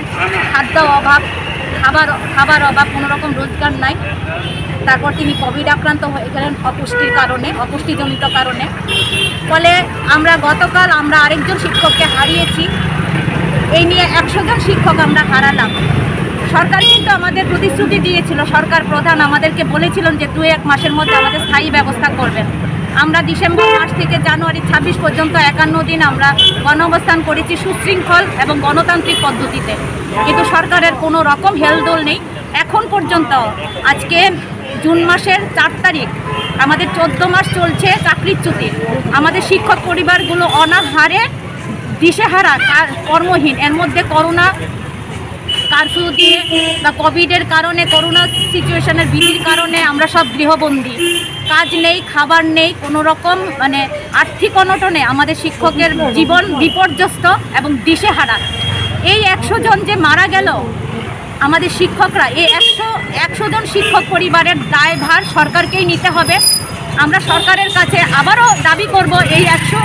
খাদ্য অভাব, খাবার খাবার অভাব, কোনো রকম রোজগার নাই। তারপর তিনি কোভিড আক্রান্ত হয়ে গেলেন অপুষ্টির কারণে, অপুষ্টিজনিত কারণে। ফলে আমরা গতকাল আমরা আরেকজন শিক্ষককে হারিয়েছি। এই নিয়ে একশো জন শিক্ষক আমরা হারালাম। সরকার কিন্তু আমাদের প্রতিশ্রুতি দিয়েছিল, সরকার প্রধান আমাদেরকে বলেছিলেন যে দু এক মাসের মধ্যে আমাদের স্থায়ী ব্যবস্থা করবেন। আমরা ডিসেম্বর মাস থেকে জানুয়ারি ছাব্বিশ পর্যন্ত একান্ন দিন আমরা গণঅবস্থান করেছি সুশৃঙ্খল এবং গণতান্ত্রিক পদ্ধতিতে, কিন্তু সরকারের কোনো রকম হেলদোল নেই। এখন পর্যন্ত আজকে জুন মাসের চার তারিখ, আমাদের চোদ্দ মাস চলছে চাকরিচ্যুতি। আমাদের শিক্ষক পরিবারগুলো অনাহারে দিশেহারা, কা- কর্মহীন। এর মধ্যে করোনা কারফিউ দিয়ে বা কোভিডের কারণে, করোনা সিচুয়েশনের বিধির কারণে আমরা সব গৃহবন্দী। কাজ নেই, খাবার নেই, কোনো রকম মানে আর্থিক অনটনে আমাদের শিক্ষকের জীবন বিপর্যস্ত এবং দিশেহারা। এই একশো জন যে মারা গেল আমাদের শিক্ষকরা, এই একশো একশো জন শিক্ষক পরিবারের দায়ভার সরকারকেই নিতে হবে। আমরা সরকারের কাছে আবারও দাবি করব, এই একশো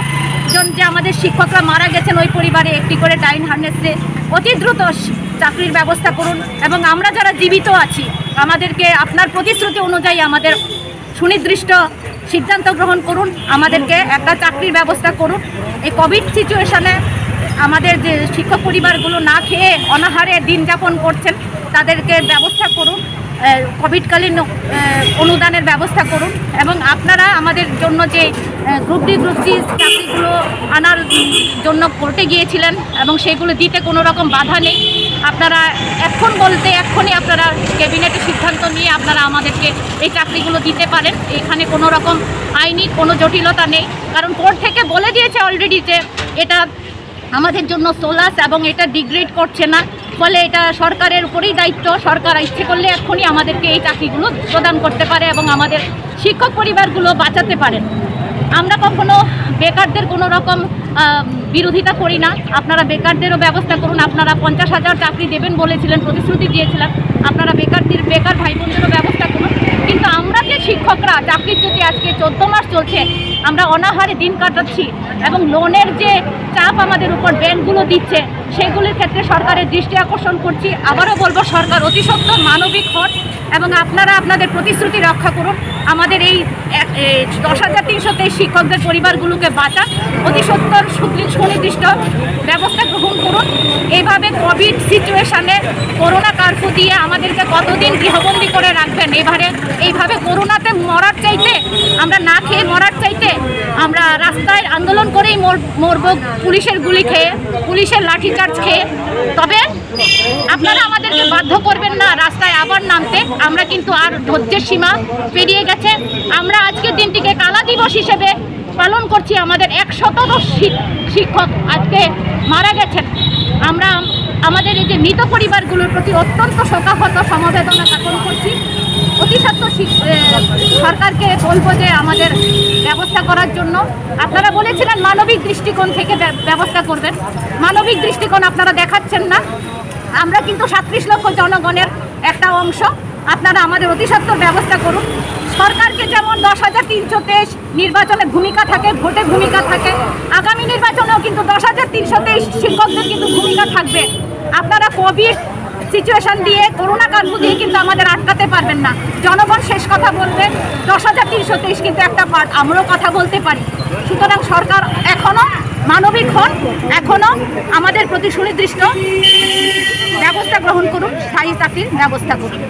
জন যে আমাদের শিক্ষকরা মারা গেছেন, ওই পরিবারে একটি করে ডাইন হার্নেসে অতি দ্রুত চাকরির ব্যবস্থা করুন এবং আমরা যারা জীবিত আছি, আমাদেরকে আপনার প্রতিশ্রুতি অনুযায়ী আমাদের সুনির্দিষ্ট সিদ্ধান্ত গ্রহণ করুন, আমাদেরকে একটা চাকরির ব্যবস্থা করুন। এই কোভিড সিচুয়েশনে আমাদের যে শিক্ষক পরিবারগুলো না খেয়ে অনাহারে দিন যাপন করছেন, তাদেরকে ব্যবস্থা করুন, আহ, কোভিডকালীন আহ, অনুদানের ব্যবস্থা করুন। এবং আপনারা আমাদের জন্য যে গ্রুপ ডি গ্রুপ সি চাকরিগুলো আনার উম, জন্য কোর্টে গিয়েছিলেন এবং সেগুলো দিতে কোনো রকম বাধা নেই। আপনারা এখন বলতে এক্ষুনি আপনারা ক্যাবিনেটে সিদ্ধান্ত নিয়ে আপনারা আমাদেরকে এই চাকরিগুলো দিতে পারেন। এখানে কোনো রকম আইনি কোনো জটিলতা নেই, কারণ কোর্ট থেকে বলে দিয়েছে অলরেডি যে এটা আমাদের জন্য সোলাস এবং এটা ডিগ্রেড করছে না। ফলে এটা সরকারের উপরেই দায়িত্ব। সরকার ইচ্ছে করলে এক্ষুনি আমাদেরকে এই চাকরিগুলো প্রদান করতে পারে এবং আমাদের শিক্ষক পরিবারগুলো বাঁচাতে পারেন। আমরা কখনো বেকারদের কোনো রকম আহ, বিরোধিতা করি না। আপনারা বেকারদেরও ব্যবস্থা করুন। আপনারা পঞ্চাশ হাজার চাকরি দেবেন বলেছিলেন, প্রতিশ্রুতি দিয়েছিলেন। আপনারা বেকারদের, বেকার ভাই বোনদেরও ব্যবস্থা করুন। কিন্তু আমরা যে শিক্ষকরা চাকরিচ্যুতি আজকে চোদ্দ মাস চলছে, আমরা অনাহারে দিন কাটাচ্ছি এবং লোনের যে চাপ আমাদের উপর ব্যাংকগুলো দিচ্ছে, সেগুলির ক্ষেত্রে সরকারের দৃষ্টি আকর্ষণ করছি। আবারও বলবো, সরকার অতি সত্বর মানবিক হন এবং আপনারা আপনাদের প্রতিশ্রুতি রক্ষা করুন। আমাদের এই এক, এ, দশ হাজার তিনশো তেইশ শিক্ষকদের পরিবারগুলোকে বাঁচান। অতি সত্বর সুনি-, সুনির্দিষ্ট ব্যবস্থা গ্রহণ করুন। এইভাবে কোভিড সিচুয়েশনে, করোনা কারফিউ দিয়ে আমাদেরকে কতদিন গৃহবন্দী করে রাখবেন? এবারে এইভাবে করোনাতে মরার চাইতে, আমরা না খেয়ে মরার চাইতে আমরা রাস্তায় আন্দোলন করেই মর-, মরবো, পুলিশের গুলি খেয়ে, পুলিশের লাঠিচার্জ খেয়ে। তবে আপনারা আমাদেরকে বাধ্য করবেন না রাস্তায় আবার নামতে। আমরা কিন্তু আর ধৈর্যের সীমা পেরিয়ে গেছে। আমরা আজকের দিনটিকে কালা দিবস হিসেবে পালন করছি। আমাদের একশততম শি-, শিক্ষক আজকে মারা গেছেন। আমরা আম-, আমাদের এই যে মৃত পরিবারগুলোর প্রতি অত্যন্ত শোকাহত সমবেদনা জ্ঞাপন করছি। অতি সত্বর শি-, এ, সরকারকে বলবো যে আমাদের ব্যবস্থা করার জন্য। আপনারা বলেছিলেন মানবিক দৃষ্টিকোণ থেকে ব্য-, ব্যবস্থা করবেন। মানবিক দৃষ্টিকোণ আপনারা দেখাচ্ছেন না। আমরা কিন্তু সাতত্রিশ লক্ষ জনগণের একটা অংশ। আপনারা আমাদের অতি সত্বর ব্যবস্থা করুন। সরকারকে যেমন দশ হাজার তিনশো তেইশ নির্বাচনে ভূমিকা থাকে, ভোটে ভূমিকা থাকে, আগামী নির্বাচনেও কিন্তু দশ হাজার তিনশো তেইশ শিক্ষকদের কিন্তু ভূমিকা থাকবে। আপনারা কোভিড সিচুয়েশন দিয়ে, করোনা কারফিউ দিয়ে কিন্তু আমাদের আটকাতে পারবেন না। জনগণ শেষ কথা বলবে, দশ হাজার তিনশো তেইশ কিন্তু একটা পার্ট, আমরাও কথা বলতে পারি। সুতরাং সরকার এখনো মানবিক হন, এখনো আমাদের প্রতি সুনির্দিষ্ট ব্যবস্থা গ্রহণ করুন, স্থায়ী চাকরির ব্যবস্থা করুন।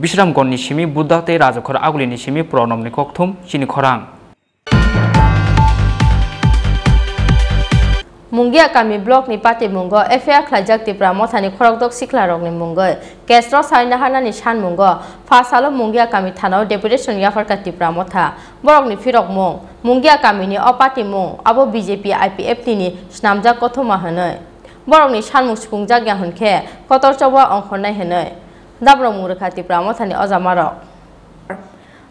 Bisramganj ni simi Buddha tei Rajakhor Aguli ni simi Pranab ni kokthum chini khorang. Mungia kami block ni patimungo F I R khlaijak Tipra Mothani khorokdok siklarokni mungwi case rw sawi naharnani sanmungo pha salo Mungia kami thanao deputation yapharkha Tipra Motha. Borokni phirokmung, Mungia kamini o patimung abo B J P I P F T ni snamjak kothoma hwnwi. Borokni sanmung supungjak ya hwnkhe kotor choba ongkhornai hwnwi. Dabrok mung rwkha Tipra Mothani ojamarok.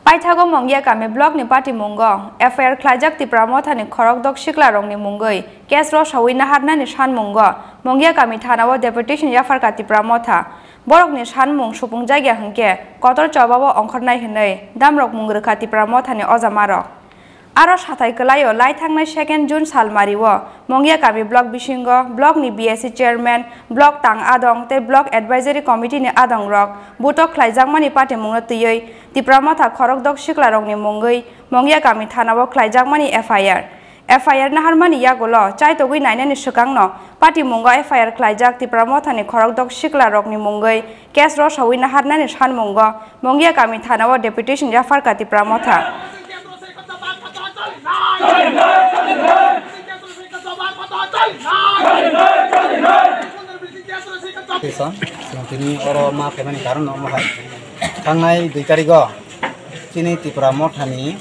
Paithago Mungia kami block ni patimungo F I R khlaijak Tipra Mothani khorokdok siklarokni mungwi case rw sawi naharnani sanmungo Mungia kami thanao deputation yapharkha Tipra Motha. Borokni sanmung supungjak ya hwnkhe kotor chobao ongkhornai hwnwi damrok mung rwkha Tipra Mothani ojamarok. Aro sathai kwlaio lai thangnai second June salmario Mungia kami block bisingo block ni B S C chairman, block tang adong tei block advisory committee ni adongrok butok khlaijakmani patimungno twiwi Tipra Motha khorokdok siklarokni mungwi Mungia kami thanao khlaijakmani F I R. F I R naharmani yagulo chaitogwi nainani swkangno patimungo F I R khlaijak Tipra Mothani khorokdok siklarokni mungwi case rw sawi naharnani sanmungo Mungia kami thanao deputation yapharkha Tipra Motha. Tini oro ma phaimani karon no mohai. Thangnai dui tarigo chini Tipra Mothani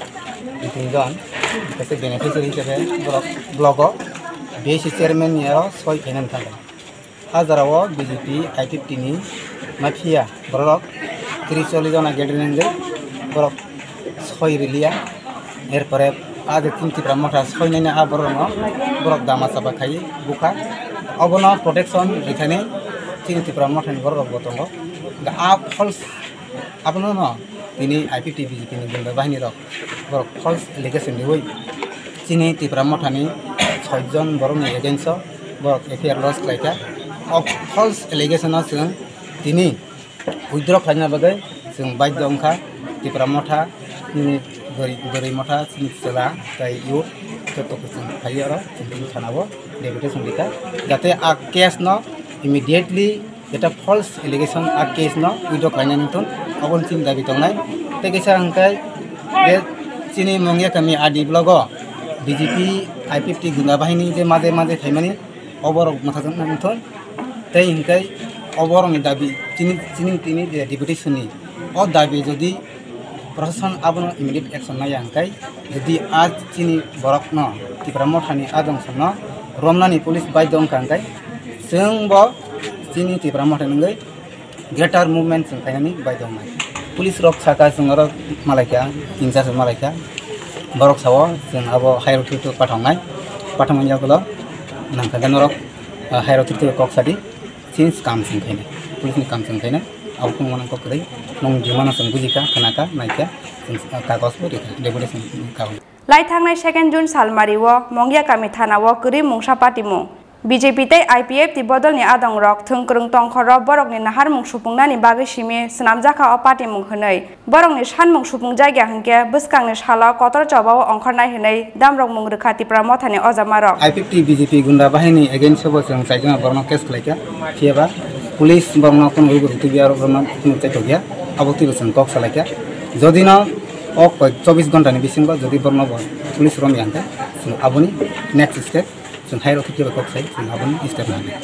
duijon kaisa beneficiary hisabe borok blogo B S C chairman ni aro soi khainani thangkha. A jora o B J P I P F T ni mafia borok tris chollis jona gathering wngwi borok soi rwliya. Erpore a je chini Tipra Motha soinani a borokno borok dama chapa khai bukha. Obono protection rikhaini chini Tipra Mothani borok rokbo tongo. A false abono no tini I P F T B J P ni gunda bahini rok borok false allegation riwi chini Tipra Mothani soi jon borokni against o borok F I R lodge khlaikha. O false allegation o chwng tini withdraw khlaina bagwi chwng baidhyo wngkha. Tipra Motha, nini bwrwi, bwrwi Motha, chini chwla tei youth joto khe chwng phaiwi oro chwng tini thanao deputation rikha, jate a case no immediately jeta false allegation a case no withdraw khlainani wngthun, obo chini dabi tongnai. Tei kisa hwnkhe je chini Mungia kami R D block o B J P I P F T gunda bahini je maje maje phaimani, oborok mwthajwkna wngthun. Tei hwnkhe oborokni dabi chini, chini tini je deputation ni o dabi jodi Proshashan abono immediate action naiya hwnkhe, jodi a chini borokno Tipra Mothani a dongsongno romnani police baidhyo wngkha hwnkhe, chwngbo chini Tipra Mothani wngwi greater movement chwng khainani baidhyo wngnai. Police rok saka chwng oro malaikha, in charge malaikha, borok sao chwng abo higher authority pathoknai, pathokmani yagulo nangkha norok, ah, higher authority kok sadi. Chini kam chwng khainai, police ni kam chwng khainai, abo phano mano kok kwrwi, nwng demand no chwng bujikha, khnakha, naikha, Kagoj bo rikha, deputation kaui. Lai thangnai second June salmari o Mongya kami thana o kwrwi mungsa patimung. B J P tei I P F T bodolni adongrok thwng kwrwng tongkhoro borokni naharmung supungnani bagwi simi swnamjakha o patimung hwnwi. Borokni sanmung supungjak ya hwnkhe bwskangni salo kotor chobao ongkhornai hwnwi damrokmung rwkha Tipra Mothani ojamarok. I P F T B J P gunda bahini against o bo chwng chaijak borokno case khlaikha. Phiyaba police borokno kunu guri tubya, borokno kunu chaitokya. Abo twibo chwng kok salaikha. Jodi no o koi chobbish ghonta ni bisingo jodi borokno bo police romya hwnkhe chwng aboni next step chwng hai rok khe kok sai chwng aboni step nangkha.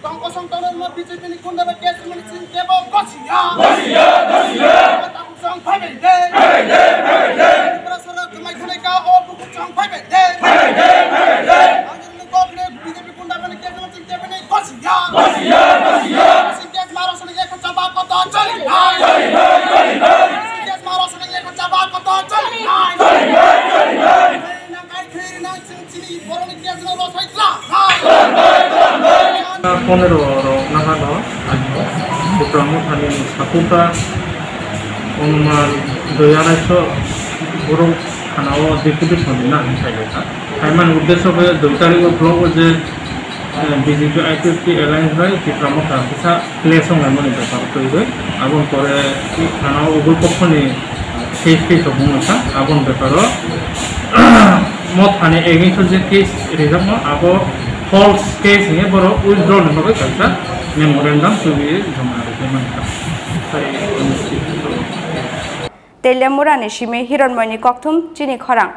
Tong kosong tong rwma B J P ni gunda bai case rwmani chwng kebo gosiya. Gosiya, gosiya. Takhuk chwng phaibai de. Phaibai de, phaibai de. Tripura sorkar kwmai khwnai ka o buku chwng phaibai de. Phaibai de, phaibai de. Ang ni kok ni B J P gunda bai case rwmani chwng kebo ni gosiya. Gosiya, gosiya. Chwng case maro sani ek chaba koto choli nai. Choli nai, choli nai. Chwng case maro sani ek chaba koto choli nai. Choli nai, choli nai. Nang kai thwi nang chwng Pondro rok nahano Tripura Mothani Sakuta Onuman dui arai so borok thana o deputation ni nahani sai kha. Khaimani uddesho khe dui tarik o block o je, eh, B J P I P F T alliance bai Tripura Motha kisa clash onglaimani bepar twi rwi. Aboni pore thana o ugul pokho ni case tei tongmung wngkha, aboni beparo Mothani against o je case rijakma abo false case hinwi borok withdraw ni bagwi kaisa memorandum twiwi joma rwgwi mankha. Tei Telemurani simi Hironmoyni kokthum chini khorang.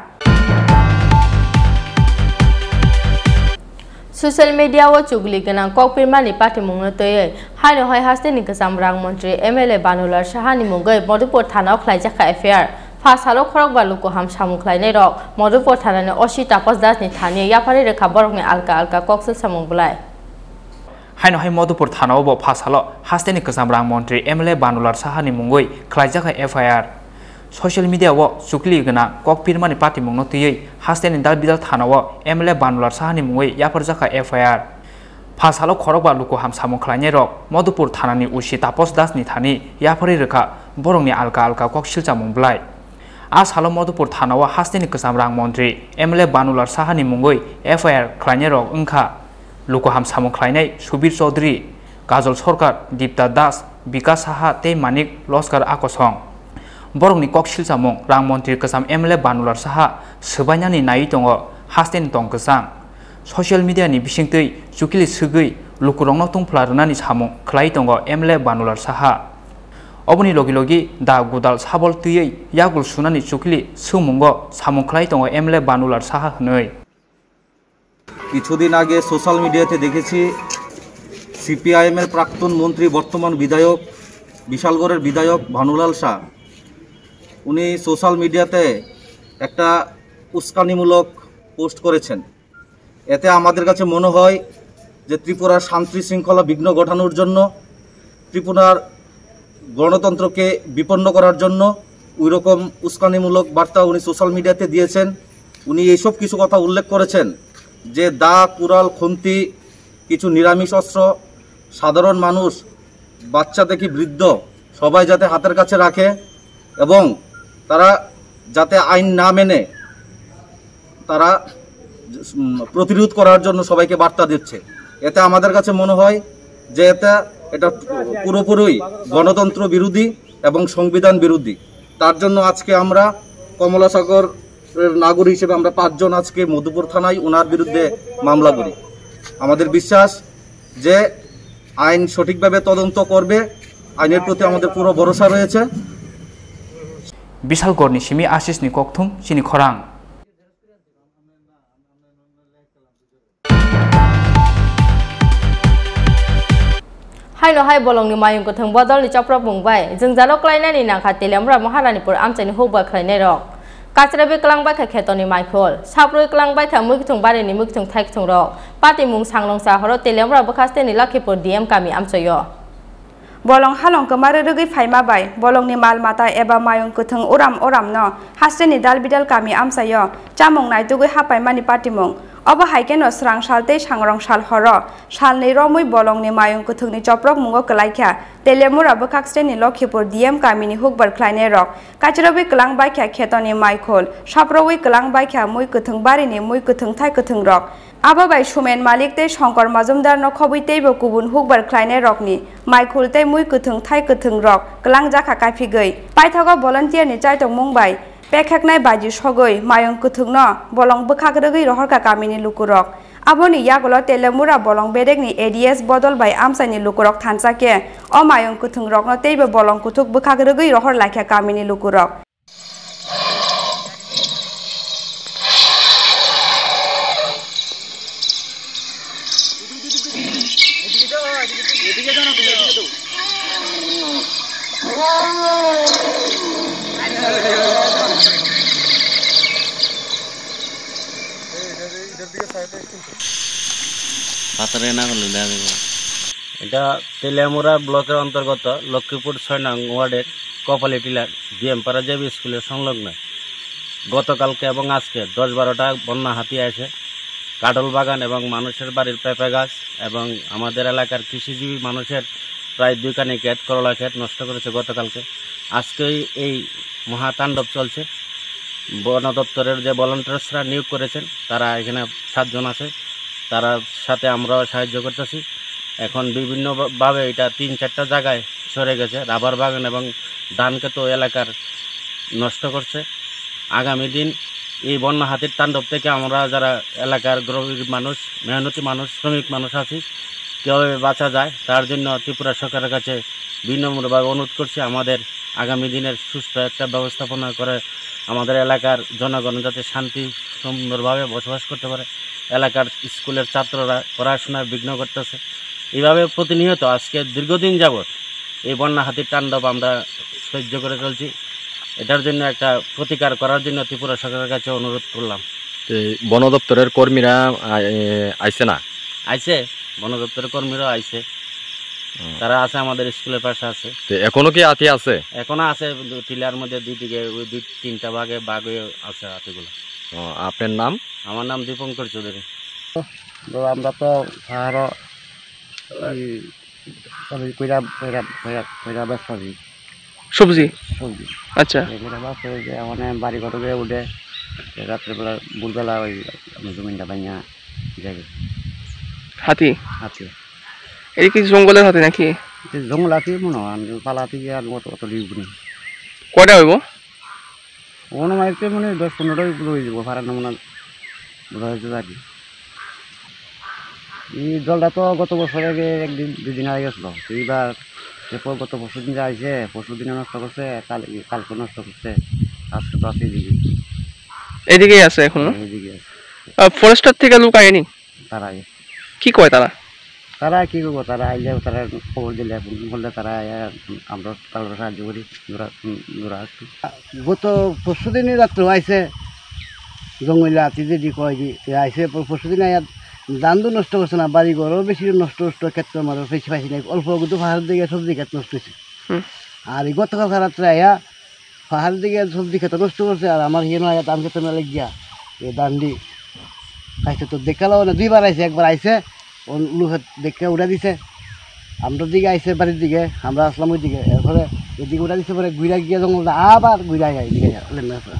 Social media o chukli gwnang kok pirmani patimungno twiwi haino hai hasteni kwcham rang montri M L A Banulal Sahani mungwi Madhupur thanao khlaijakha F I R. Pha salo khorokba luku ham samung khlainairok Madhupur thanani O C Tapas Dasni thani yapharwi rwkha borokni alka alka kok swlsamung bwlai. Haino hai Madhupur thanao bo pha salo hasteni kwcham rang montri M L A Banulal Sahani mungwi khlaijakha F I R. Social media o chukli gwnang kok pirmani patimungno twiwi hasteni Dalbidal thanao M L A Banulal Sahani mungwi yapharjakha F I R. Pha salo khorokba luku ham samung khlainairok Madhupur thanani O C Tapas Dasni thani yapharwi rwkha borokni alka alka kok swlsamung bwlai. A salo Madhupur thanao hasteni kwcham rang montri M L A Banulal Sahani mungwi F I R khlainairok wngkha luku ham samung khlainai Subir Chaudhary, Kajol Sarkar, Dipta Das, Bikas Saha tei Manik Loskar Akosong. Borokni kok swlsamung rang montri kwcham M L A Banulal Saha swbainani naiwi tongo hasteni tong kwchang. Social media ni bisingtwi chukli swgwi lukurokno tungphla rwnani samung khlai tongo M L A Banulal Saha. Oboni logi logi da gudal sabol twiwi yagul sunani chukli swngmungo samung khlai tongo M L A Banulal Saha hwnwi. কিছুদিন আগে সোশ্যাল মিডিয়াতে দেখেছি সিপিআইএম এর প্রাক্তন মন্ত্রী, বর্তমান বিধায়ক, বিশালগড়ের বিধায়ক ভানুলাল শাহ, উনি সোশ্যাল মিডিয়াতে একটা উস্কানিমূলক পোস্ট করেছেন। এতে আমাদের কাছে মনে হয় যে ত্রিপুরার শান্তি শৃঙ্খলা বিঘ্ন ঘটানোর জন্য, ত্রিপুরার গণতন্ত্রকে বিপন্ন করার জন্য ওইরকম উস্কানিমূলক বার্তা উনি সোশ্যাল মিডিয়াতে দিয়েছেন। উনি এইসব কিছু কথা উল্লেখ করেছেন যে দা, কুড়াল, খন্তি, কিছু নিরামিষ অস্ত্র, সাধারণ মানুষ, বাচ্চা থেকে বৃদ্ধ, সবাই যাতে হাতের কাছে রাখে এবং তারা যাতে আইন না মেনে তারা, উম, প্রতিরোধ করার জন্য সবাইকে বার্তা দিচ্ছে। এতে আমাদের কাছে মনে হয় যে এটা, এটা পুরোপুরি গণতন্ত্র বিরোধী এবং সংবিধান বিরোধী। তার জন্য আজকে আমরা কমলাসাগরের নাগরিক হিসেবে আমরা পাঁচজন আজকে মধুপুর থানায় ওনার বিরুদ্ধে মামলা করি। আমাদের বিশ্বাস যে আইন সঠিকভাবে তদন্ত করবে, আইনের প্রতি আমাদের পুরো ভরসা রয়েছে। Bisalgorni simi Asisni kokthum chini khorang. Haino hai bolongni mayung kwthwng bodolni chopropmung bai jwngjalo klainani nangkha Teliamura Maharanipur amchaini hukba khlainairok. Kachrebi kwlangbaikha khetoni maikhol, saprwi kwlangbaikha mwkhwthwng barini mwkhwthwng thaikthwngrok. Patimung sanglongsa horo Teliamura bwkhasteni Lakhipur D M kami amchaio. Bolong halong kwmarwi rwgwi phaima bai bolongni mal mata eba mayung kwthwng uram uramno hasteni Dalbidal kami amchaio chamung naitugwi hapaimani patimung. Obo hai kheno srang sal tei sangrong sal horo salnwi romwi bolongni mayung kwthwngni choprok mungo kwlaikha Teliamura bwkhak steni Lokhipur D M kamini hukbar khlainairok. Kachirogwi kwlang baikha khetoni maikhul, saprogwi kwlang baikha mui kwthwng barini mui kwthwng thai kwthwngrok. Abo bai Sumen Malik tei Shongkor Majumdarno khobwi teibo kubun hukbar khlainairokni maikhul tei mui kwthwng thai kwthwngrok kwlangjakha kaphigwi. Paithago volunteer-ni chaitokmung bai pekheknai baji sogwi mayung kwthwngno bolong bwkhak rwgwi rohorkha kamini lukurok. Aboni yagulo Teliamura bolong bedekni A D S bodol bai amchaini lukurok thansa khe o mayung kwthwngrokno teibo bolong kuthuk bwkhak rwgwi rohor laikha kamini lukurok. পাথরে না হলো, দেখা যাবে। এটা তেলিয়ামুড়া ব্লকের অন্তর্গত লক্ষ্মীপুর ছয় নং ওয়ার্ডের কপালী টিলার ডিএমপাড়া জেবি স্কুলের সংলগ্ন। গতকালকে এবং আজকে দশ বারোটা বন্যা হাতি এসে কাঠল বাগান এবং মানুষের বাড়ির পেঁপে গাছ এবং আমাদের এলাকার কৃষিজীবী মানুষের প্রায় দুইখানি ক্ষেত, করলা ক্ষেত নষ্ট করেছে গতকালকে। আজকেই এই মহাতাণ্ডব চলছে। বন দপ্তরের যে ভলান্টিয়ার্সরা নিয়োগ করেছেন, তারা এখানে সাতজন আছে, তারার সাথে আমরাও সাহায্য করতেছি। এখন বিভিন্নভাবে এটা তিন চারটা জায়গায় সরে গেছে, রাবার বাগান এবং ধান ক্ষেত এলাকার নষ্ট করছে। আগামী দিন এই বন্যা হাতির তাণ্ডব থেকে আমরা যারা এলাকার গরিব মানুষ, মেহনতি মানুষ, শ্রমিক মানুষ আছি, কীভাবে বাঁচা যায়, তার জন্য ত্রিপুরা সরকারের কাছে বিনম্রভাবে অনুরোধ করছি, আমাদের আগামী দিনের সুস্থ একটা ব্যবস্থাপনা করে আমাদের এলাকার জনগণ যাতে শান্তি সুন্দরভাবে বসবাস করতে পারে। এলাকার স্কুলের ছাত্ররা পড়াশোনায় বিঘ্ন করতেছে। এইভাবে প্রতিনিয়ত আজকে দীর্ঘদিন যাবৎ এই বন্যা হাতির তাণ্ডব আমরা সহ্য করে চলছি। এটার জন্য একটা প্রতিকার করার জন্য ত্রিপুরা সরকারের কাছে অনুরোধ করলাম। তো এই বন দপ্তরের কর্মীরা, আ, এ, আইছে না? আইছে, বন দপ্তরের কর্মীরাও আইছে। হুম। তারা আছে, আমাদের স্কুলের পাশে আছে। তো এখনো কি হাতি আছে? এখনো আছে, টিলার মধ্যে দুই দিকে, ওই দুই তিনটা ভাগে ভাগ হয়ে আছে হাতিগুলো। ও, আপনার নাম? আমার নাম দীপঙ্কর চৌধুরী। তো আমরা তো পাহাড়ো এই সবজি কইরা, কইরা, কইরা, কইরা ব্যবসা করি। সবজি? সবজি। আচ্ছা। এই কইরা ব্যবসা করি যে মানে বাড়ি ঘর হয়ে উঠে, রাত্রেবেলা, ভোরবেলা ওই আমার জমিনটা ভাঙা যায়। হাতি? হাতি। এই কি জঙ্গলের হাতি নাকি? এই জঙ্গল হাতি মনে হয়, আমি পালা হাতি আর অত, অত লিখব না। কয়টা হইব? অনুমানিক তো মানে দশ পনেরোটা উপরে হয়ে যাবো, ফারান নমুনা বোঝা যাচ্ছে আর কি। এই জলটা তো গত বছর আগে একদিন, দুই দিন আগে গেছিলো। তো এইবার এরপর গত পরশু দিন যে আইছে, পরশু দিনে নষ্ট করছে, কাল, কালকে নষ্ট করছে, আজকে তো আছে এইদিকে। এদিকেই আছে এখনো? হ্যাঁ, এইদিকে আছে। আহ, ফরেস্টার থেকে লোক আয়নি? তারা আগে। কি কয় তারা? তারা কি করবো? তারা আইলে তারা খবর দিলে, ফোন করলে তারা আইয়া আমরা তাহলে সাহায্য করি, জোড়া, উম, জোড়া একটু। গত পরশু দিনই রাত্রে আইছে, জঙ্গলে হাতি যদি কয় যে, এ আইছে, পর-, পরশু দিন আইয়া ধান তো নষ্ট করছে না, বাড়ি ঘরও বেশি নষ্ট, নষ্ট, ক্ষেত্র মারো বেশি পাইছি না, অল্প কিন্তু পাহাড়ের দিকে সবজি ক্ষেত নষ্ট হয়েছে। হুম। আর এই গতকাল রাত্রে আইয়া পাহাড়ের দিকে সবজি ক্ষেত নষ্ট করছে, আর আমার হিয়ে নয় ধান খেতে মেলে গিয়া এই ধান দি খাইছে। তো দেখালো না, দুইবার আইছে, একবার আইছে, ও লুহে দেখে উড়া দিছে, আমরা দিকে আইছে বাড়ির দিকে, আমরা আসলাম ওই দিকে, এরপরে এদিকে উড়া দিছে, পরে ঘুরা গিয়া জঙ্গল আবার ঘুরা যায় এদিকে যায়, লেমনা ছাড়া।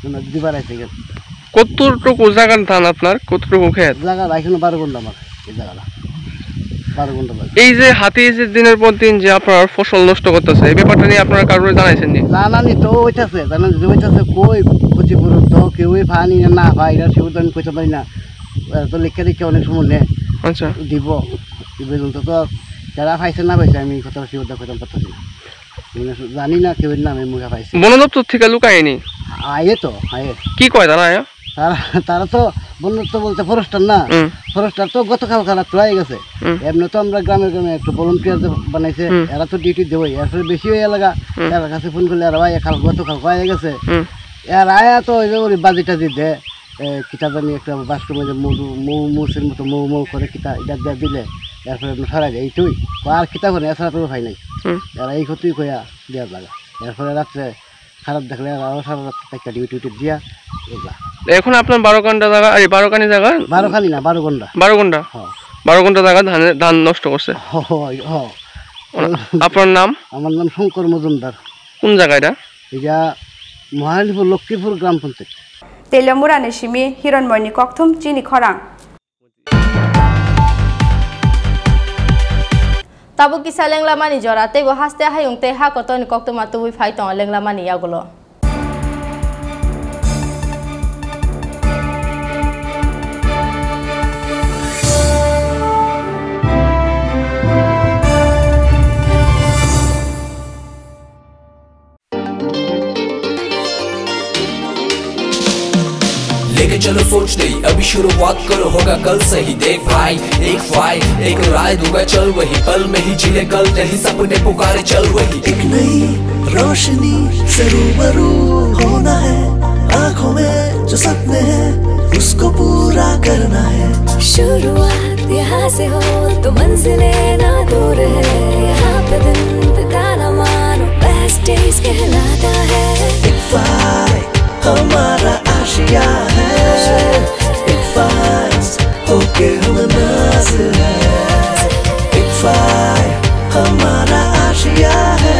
মানে দুইবার আইছে গেল। কতটুকু জায়গার ধান আপনার, কতটুকু ক্ষেত? জায়গা এখনো বারো ঘন্টা আমার। এই জায়গাটা বারো ঘন্টা লাগে। এই যে হাতি যে দিনের পর দিন যে আপনার ফসল নষ্ট করতেছে, এই ব্যাপারটা নিয়ে আপনারা কারোর জানাইছেন নি? জানানি তো হইতাছে, জানানি তো হইতাছে, কই ক্ষতিপূরণ তো কেউই পানি না পায়, এটা সেগুলো তো আমি কইতে পারি না। এরা তো লিখে লিখে অনেক সময় নেয়। আচ্ছা। দিব, দিব পর্যন্ত তো যারা পাইছে না পাইছে, আমি এই কথা সেগুলো কইতে পারতেছি না। মানে জানি না কেউর নামে মুখা পাইছে। বন দপ্তর থেকে লুকায়নি? আয়ে তো, আয়ে। কি কয় তারা আয়া? তারা, তারা তো বন দপ্তর বলতে ফরেস্টার না। হুম। ফরেস্টার তো গতকাল কাল তো আয়ে গেছে। হুম। এমনি তো আমরা গ্রামে গ্রামে একটু ভলান্টিয়ার যে বানাইছে, হুম। এরা তো ডিউটি দেবই। এরপরে বেশি হয়ে এলাকা, হুম। এরা কাছে ফোন করলে এরা ভাই কাল গতকাল আয়ে গেছে। হুম। এর আয়া তো ওই যে ওর বাজি টাজি দে, এ, কিতা জানি একটা বাস্কের মধ্যে মধু, মৌ, মৌসের মতো মৌ মৌ করে কিতা এটা দিয়ে দিলে, এরপরে আপনি সারা যায়, এইটুই। আর কিতা করে, এছাড়া তো উপায় নাই। হুম। এরা এই ক্ষতি কইয়া দেওয়ার লাগা। এরপরে রাত্রে খারাপ দেখলে আরো সারা রাত একটা ডিউটি টিউটি দিয়া এগুলা। এখন আপনার বারো ঘন্টা জায়গা, এই বারো কানি জায়গা? বারো কানি না, বারো ঘন্টা। বারো ঘন্টা? হ্যাঁ। বারো ঘন্টা জায়গা ধানে, ধান নষ্ট করছে? হ, হ, হ। ওনা-, আপনার নাম? আমার নাম শঙ্কর মজুমদার। কোন জায়গা এটা? এটা মহাদেবপুর লক্ষ্মীপুর গ্রাম panchayat. Teliamura ni simi Hironmoyni kokthum chini khorang. Tabuk kisa lenglamani jora, teibo haste hayung tei ha kotorni koktwma tubui phai tongo lenglamani yagulo. लेके चलो सोच नहीं, अभी शुरुआत करो, होगा कल सही। देख भाई, एक फाइल, एक राय दूंगा, चल वही, पल में ही जी ले कल, नहीं सपने पुकारे, चल वही। एक नई रोशनी से रूबरू होना है, आंखों में जो सपने हैं, उसको पूरा करना है। शुरुआत यहाँ से हो तो मंजिलें ना दूर है, यहाँ पे दिन बिताना मानो बेस्ट डेज कहलाता है। एक फाइल हमारा आशिया है, एक फाइल होके हम नाज है। एक फाइल हमारा आशिया है,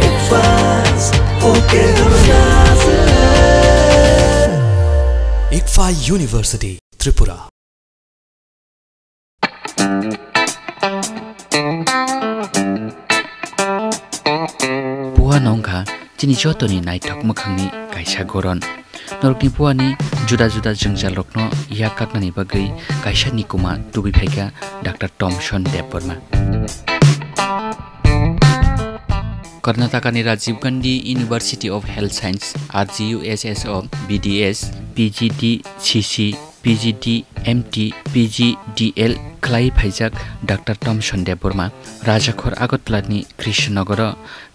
एक फाइल होके हम नाज है। Ikfa University, Tripura. Puano wngkha chini jotoni naithok mwkhangni kaisa goron. Norokni puani juda juda jwngjalrokno yak kaknani bagwi kaisa nikuma tubui phaikha Doctor Thomson Debbarma. Karnatakani Rajiv Gandhi University of Health Science, R G U S S o B D S, P G D C C, P G D M T, P G D L khlai phaijak Doctor Thomson Debbarma Rajakhor Agartala ni Krishnanagar o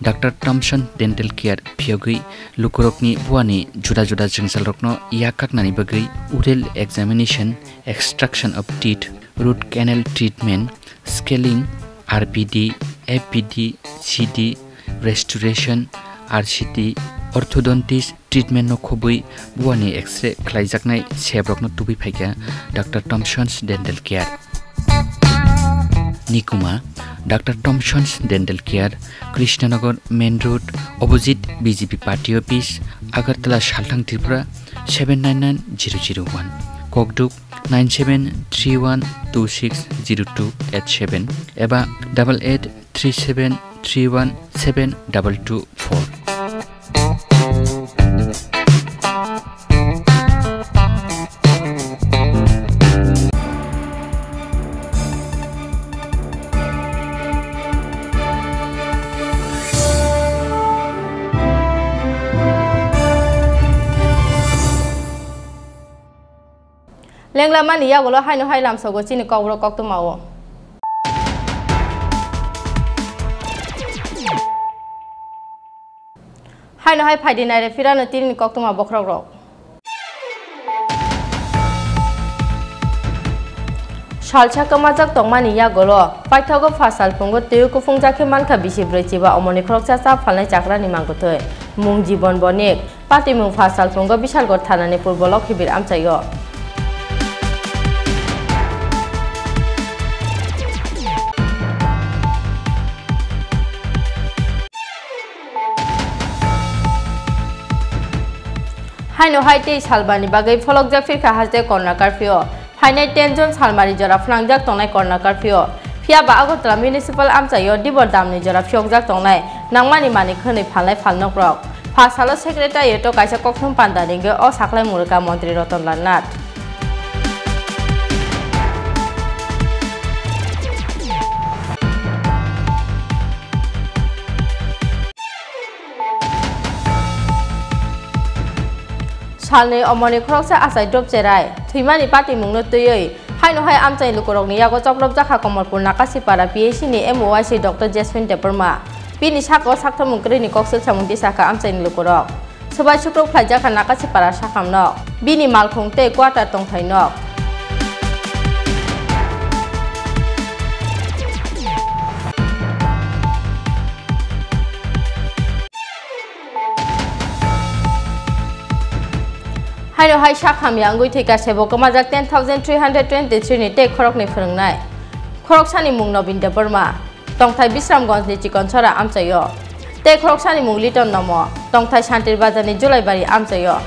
Doctor Thomson Dental Care phiyogwi lukurokni buani juda juda jwngjalrokno yak kaknani bagwi oral examination, extraction of teeth, root canal treatment, scaling, R P D, F P D, C D, restoration, R C T, orthodontist treatment no khobwi buani X-ray khlaijaknai sebrokno tubui phaikha Doctor Thomson's Dental Care. Nikuma, Doctor Thomson's Dental Care, Krishnanagar Main Road, opposite B J P Party Office, Agartala, Salthang, Tripura, seven nine nine zero zero one. Kokduk, nine seven three one two six zero two eight seven eba double eight three seven three one seven double two four. Lenglamani yagulo haino hai lamsogo chini kokborok koktwmao. Haino hai phaidi naire phirano tinini koktwma bokhorokrok. Salsa kwmajak tongmani yagulo paithago pha salphungo twiwi kuphungjak khe mankha bisi brwi chiba omoni khoroksa cha phalnai chakrani mangkwthwi mung Jibon Bonik. Patimung pha salphungo Bishalgarh thanani purbo Lokhibir amchaio. Haino hai tei salbani bagwi pholokjak phirkha haste corona curfew. Phainai ten jon salmari jora phwnangjak tongnai corona curfew. Phiya ba Agartala Municipal amchaio dibor damni jora phiyokjak tongnai nangmani manwi khwnwi phalnai phalnokrok. Pha salo Secretariat-o kaisa kokthum panda ringwi o saklai mwrwkha Montri Ratan Lal Nath. Salni omoni khoroksa achai drop cherai thwimani patimungno twiwi haino hai amchaini lukurokni yago chopropjak kha Komolpur Nakasipara P H C ni M O I C Doctor Jasmine Debbarma. Bini sakao saktharmung kwrwini kok swk samung tisakha amchaini lukurok. Swbai sukruk phlaijak kha Nakasipara sakamno. Bini malkhung tei quarter tongthaino. Haino hai sak hamya wngwi thwikha sebo kwmajak ten thousand three hundred twenty-three ni tei khoroknwi phwrwngnai. Khoroksani mung Nobin Debbarma. Tongthai Bisramganj ni Chikonchora amchaio. Tei khoroksani mung Liton Nomo. Tongthai Santir Bazar ni Julaibari amchaio.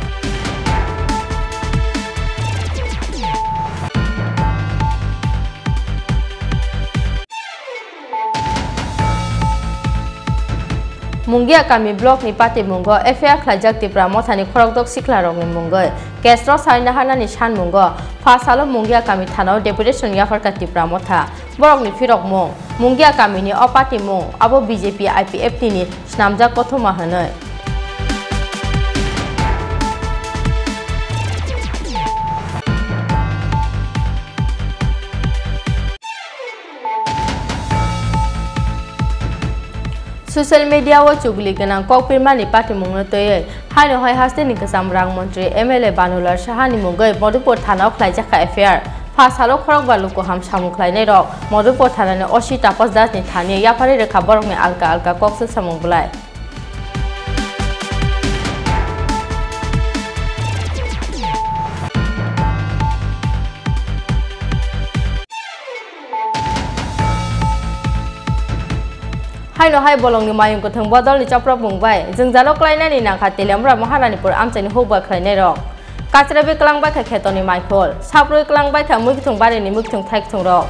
Mungia kami block ni patimungo F I R khlaijak Tipra Mothani khorokdok siklarokni mungwi case rok sai naharnani sanmungo pha salo Mungia kami thanao deputation yapharkha Tipra Motha. Borokni phirokmung, Mungia kamini o patimung abo B J P I P F T ni snamjak kothoma hwnwi. Social media o chugli gwnang kok pirmani patimungno twiwi haino hai hasteni kwcham rang montri M L A Banulal Sahani mungwi Madhupur thanao khlaijakha F I R. Pha salo khorokba luku ham samung khlainairok Madhupur thanani O C Tapas Das ni thani yapharwi rwkha borokni alka alka kok swsamung bwlai. Haino hai bolongni mayung kwthwng bodolni chopropmung bai jwngjalo klainani nangkha Teliamura Maharanipur amchaini hukba khlainairok. Kachrewi kwlangbaikha khetoni maikhol, saprwi kwlangbaikha muikwthwng barini muikwthwng thaikthwngrok.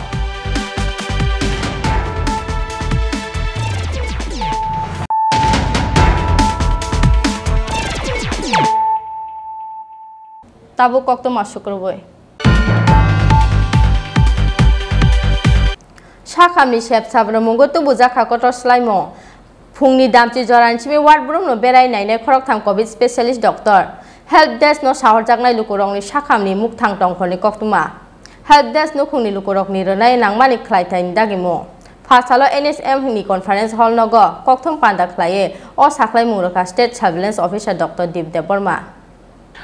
Tabuk koktwma sukrubwi. Sakhamni sep sabrwmungo tubujakha kotor swlaimung. Phungni damchi jorani simi ward brumno berai nainai khoroktham covid specialist doctor. Help desk no sahorjaknai lukurokni sakhamni mukthang tongkhorni koktwma. Help desk nukhungni lukurokni rwnai nangmani khlaithaini dagimung. Phasalo N H M ni conference hall nogo kokthum panda khlaiwi o sakhlaimung rwkha State Surveillance Officer Doctor Deep Debbarma.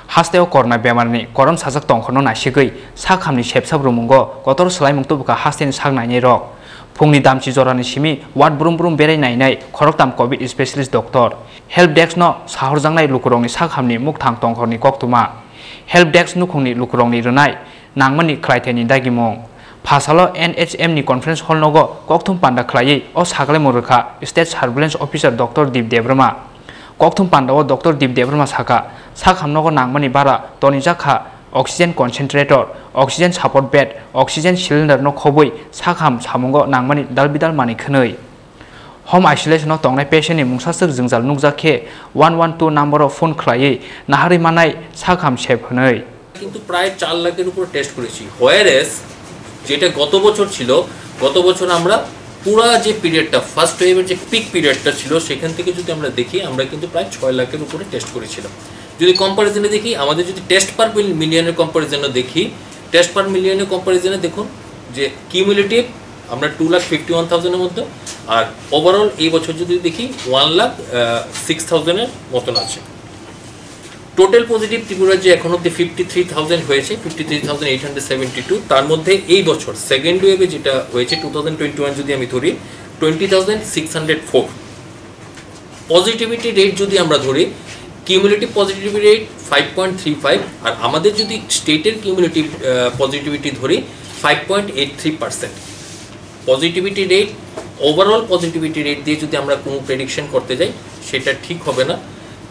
Hasteo korona bemarni koron sajak tongkhorno naisigwi sakhamni sepsap rwmungo kotor swlaimung tubukha hasteni sak nainairok. Phungni damchi jorani simi ward brum brum berai nainai khoroktham covid specialist doctor. Help desk no sahorjaknai lukurokni sakhamni mukthang tongkhorni koktwma. Help desk nukhungni lukurokni rwnai nangmani khlaithaini dagimung. Phasalo N H M ni conference hall nogo kokthum panda khlaiwi o sakhlaimung rwkha State Surveillance Officer Doctor Deep Debbarma. Kokthum pandao Doctor Deep Debbarma sakha, sakhamnogo nangmani bara tonijakha oxygen concentrator, oxygen support bed, oxygen cylinder no khobwi sakham samungo nangmani dalbidal manwi khwnwi. Home isolation o tongnai patient ni mungsaswk jwngjal nukjak khe one one two number o phone khlaiwi naharwi mannai sakham sep hwnwi. কিন্তু প্রায় চার লাখের উপর টেস্ট করেছি, হোয়ারএস যেটা গত বছর ছিল, গত বছর আমরা পুরা যে পিরিয়ডটা, ফার্স্ট ওয়েভের যে পিক পিরিয়ডটা ছিল, সেখান থেকে যদি আমরা দেখি, আমরা কিন্তু প্রায় ছয় লাখের উপরে টেস্ট করেছিলাম। যদি কম্প্যারিজনে দেখি, আমাদের যদি টেস্ট পার মিলিয়নের কম্প্যারিজনে দেখি, টেস্ট পার মিলিয়নের কম্প্যারিজনে দেখুন যে কিউমুলেটিভ আমরা টু লাখ ফিফটি ওয়ান থাউজেন্ডের মতো, আর ওভারঅল এই বছর যদি দেখি ওয়ান লাখ সিক্স থাউজেন্ডের মতন আছে। টোটাল পজিটিভ ত্রিপুরার যে এখন অব্দি ফিফটি থ্রি থাউজেন্ড হয়েছে, fifty three thousand eight hundred seventy two, তার মধ্যে এই বছর সেকেন্ড ওয়েভে যেটা হয়েছে টু থাউজেন্ড টোয়েন্টি ওয়ান যদি আমি ধরি, twenty thousand six hundred four. Positivity rate যদি আমরা ধরি, cumulative positivity rate five point three five, আর আমাদের যদি স্টেটের কিউমুলেটিভ পজিটিভিটি ধরি, five point eight three percent. Positivity rate, overall positivity rate দিয়ে যদি আমরা কোনো প্রেডিকশন করতে যাই, সেটা ঠিক হবে না।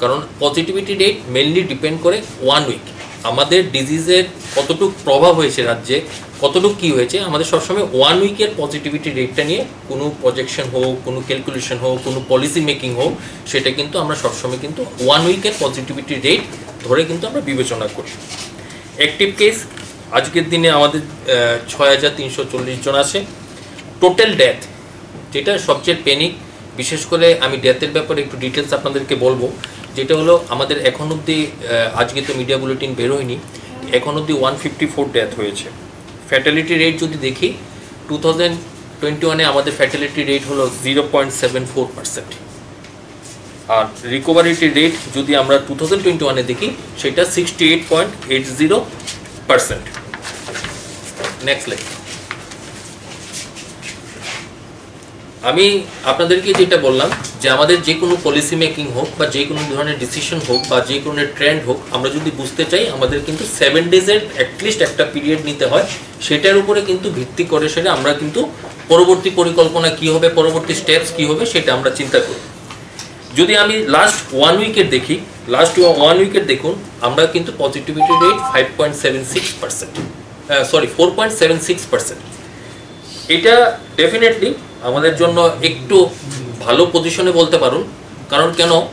কারণ পজিটিভিটি রেট মেইনলি ডিপেন্ড করে ওয়ান উইক, আমাদের ডিজিজের কতটুকু প্রভাব হয়েছে রাজ্যে, কতটুকু কী হয়েছে, আমাদের সবসময় ওয়ান উইকের পজিটিভিটি রেটটা নিয়ে কোনো প্রজেকশন হোক, কোনো ক্যালকুলেশন হোক, কোনো পলিসি মেকিং হোক, সেটা কিন্তু আমরা সবসময় কিন্তু ওয়ান উইকের পজিটিভিটি রেট ধরে কিন্তু আমরা বিবেচনা করি। অ্যাক্টিভ কেস আজকের দিনে আমাদের ছয় হাজার তিনশো চল্লিশ জন আছে। টোটাল ডেথ, যেটা সবচেয়ে পেনিক, বিশেষ করে আমি ডেথের ব্যাপারে একটু ডিটেলস আপনাদেরকে বলবো। যেটা হলো, আমাদের এখন অবধি, আহ, আজকে তো মিডিয়া বুলেটিন বেরোয়নি, এখন অবধি ওয়ান ফিফটি ফোর ডেথ হয়েছে। ফ্যাটালিটি রেট যদি দেখি, টু থাউজেন্ড টোয়েন্টি ওয়ানে আমাদের ফ্যাটালিটি রেট হলো zero point seven four percent. আর রিকভারিটি রেট যদি আমরা টু থাউজেন্ড টোয়েন্টি ওয়ানে দেখি, সেটা sixty eight point eight zero percent. Next slide. আমি আপনাদেরকে যেটা বললাম, যে আমাদের যে কোনো পলিসি মেকিং হোক বা যে কোনো ধরনের ডিসিশন হোক বা যে কোনো ট্রেন্ড হোক, আমরা যদি বুঝতে চাই, আমাদের কিন্তু সেভেন ডেজের অ্যাটলিস্ট একটা পিরিয়ড নিতে হয়। সেটার উপরে কিন্তু ভিত্তি করে সেটা আমরা কিন্তু পরবর্তী পরিকল্পনা কি হবে, পরবর্তী স্টেপস কি হবে, সেটা আমরা চিন্তা করি। যদি আমি লাস্ট ওয়ান উইকের দেখি, লাস্ট ওয়ান উইকের দেখুন, আমরা কিন্তু positivity rate five point seven six percent, sorry, four point seven six percent. এটা ডেফিনেটলি আমাদের জন্য একটু ভালো পজিশনে বলতে পারুন। কারণ কেন, আহ,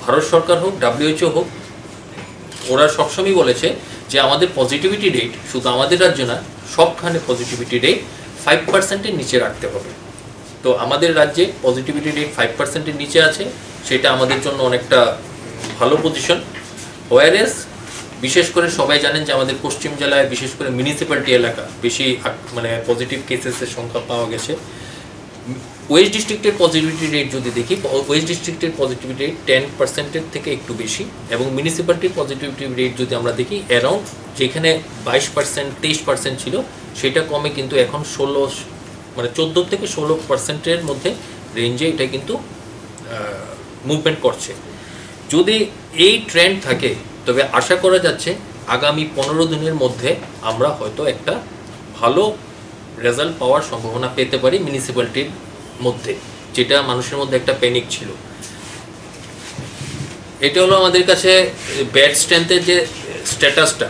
ভারত সরকার হোক, ডাব্লিউএইচও হোক, ওরা সবসময় বলেছে যে আমাদের পজিটিভিটি রেট শুধু আমাদের রাজ্যে না, সবখানে পজিটিভিটি রেট ফাইভ পার্সেন্টের নিচে রাখতে হবে। তো আমাদের রাজ্যে পজিটিভিটি রেট ফাইভ পার্সেন্টের নিচে আছে, সেটা আমাদের জন্য অনেকটা ভালো পজিশন। হোয়ারেস বিশেষ করে সবাই জানেন যে আমাদের পশ্চিম জেলায়, বিশেষ করে মিউনিসিপ্যালিটি এলাকা, বেশি আক-, মানে পজিটিভ কেসেসের সংখ্যা পাওয়া গেছে। ওয়েস্ট ডিস্ট্রিক্টের পজিটিভিটি রেট যদি দেখি, প-, ওয়েস্ট ডিস্ট্রিক্টের পজিটিভিটি রেট টেন পার্সেন্টের থেকে একটু বেশি, এবং মিউনিসিপ্যালিটির পজিটিভিটি রেট যদি আমরা দেখি, অ্যারাউন্ড যেখানে বাইশ পার্সেন্ট, তেইশ পার্সেন্ট ছিল, সেটা কমে কিন্তু এখন ষোলো, মানে চোদ্দো থেকে ষোলো পার্সেন্টের মধ্যে রেঞ্জে এটা কিন্তু মুভমেন্ট করছে। যদি এই ট্রেন্ড থাকে, তবে আশা করা যাচ্ছে আগামী পনেরো দিনের মধ্যে আমরা হয়তো একটা ভালো রেজাল্ট পাওয়ার সম্ভাবনা পেতে পারি মিউনিসিপ্যালিটির মধ্যে, যেটা মানুষের মধ্যে একটা প্যানিক ছিল। এটা হলো আমাদের কাছে বেড স্ট্রেন্থের যে স্ট্যাটাসটা।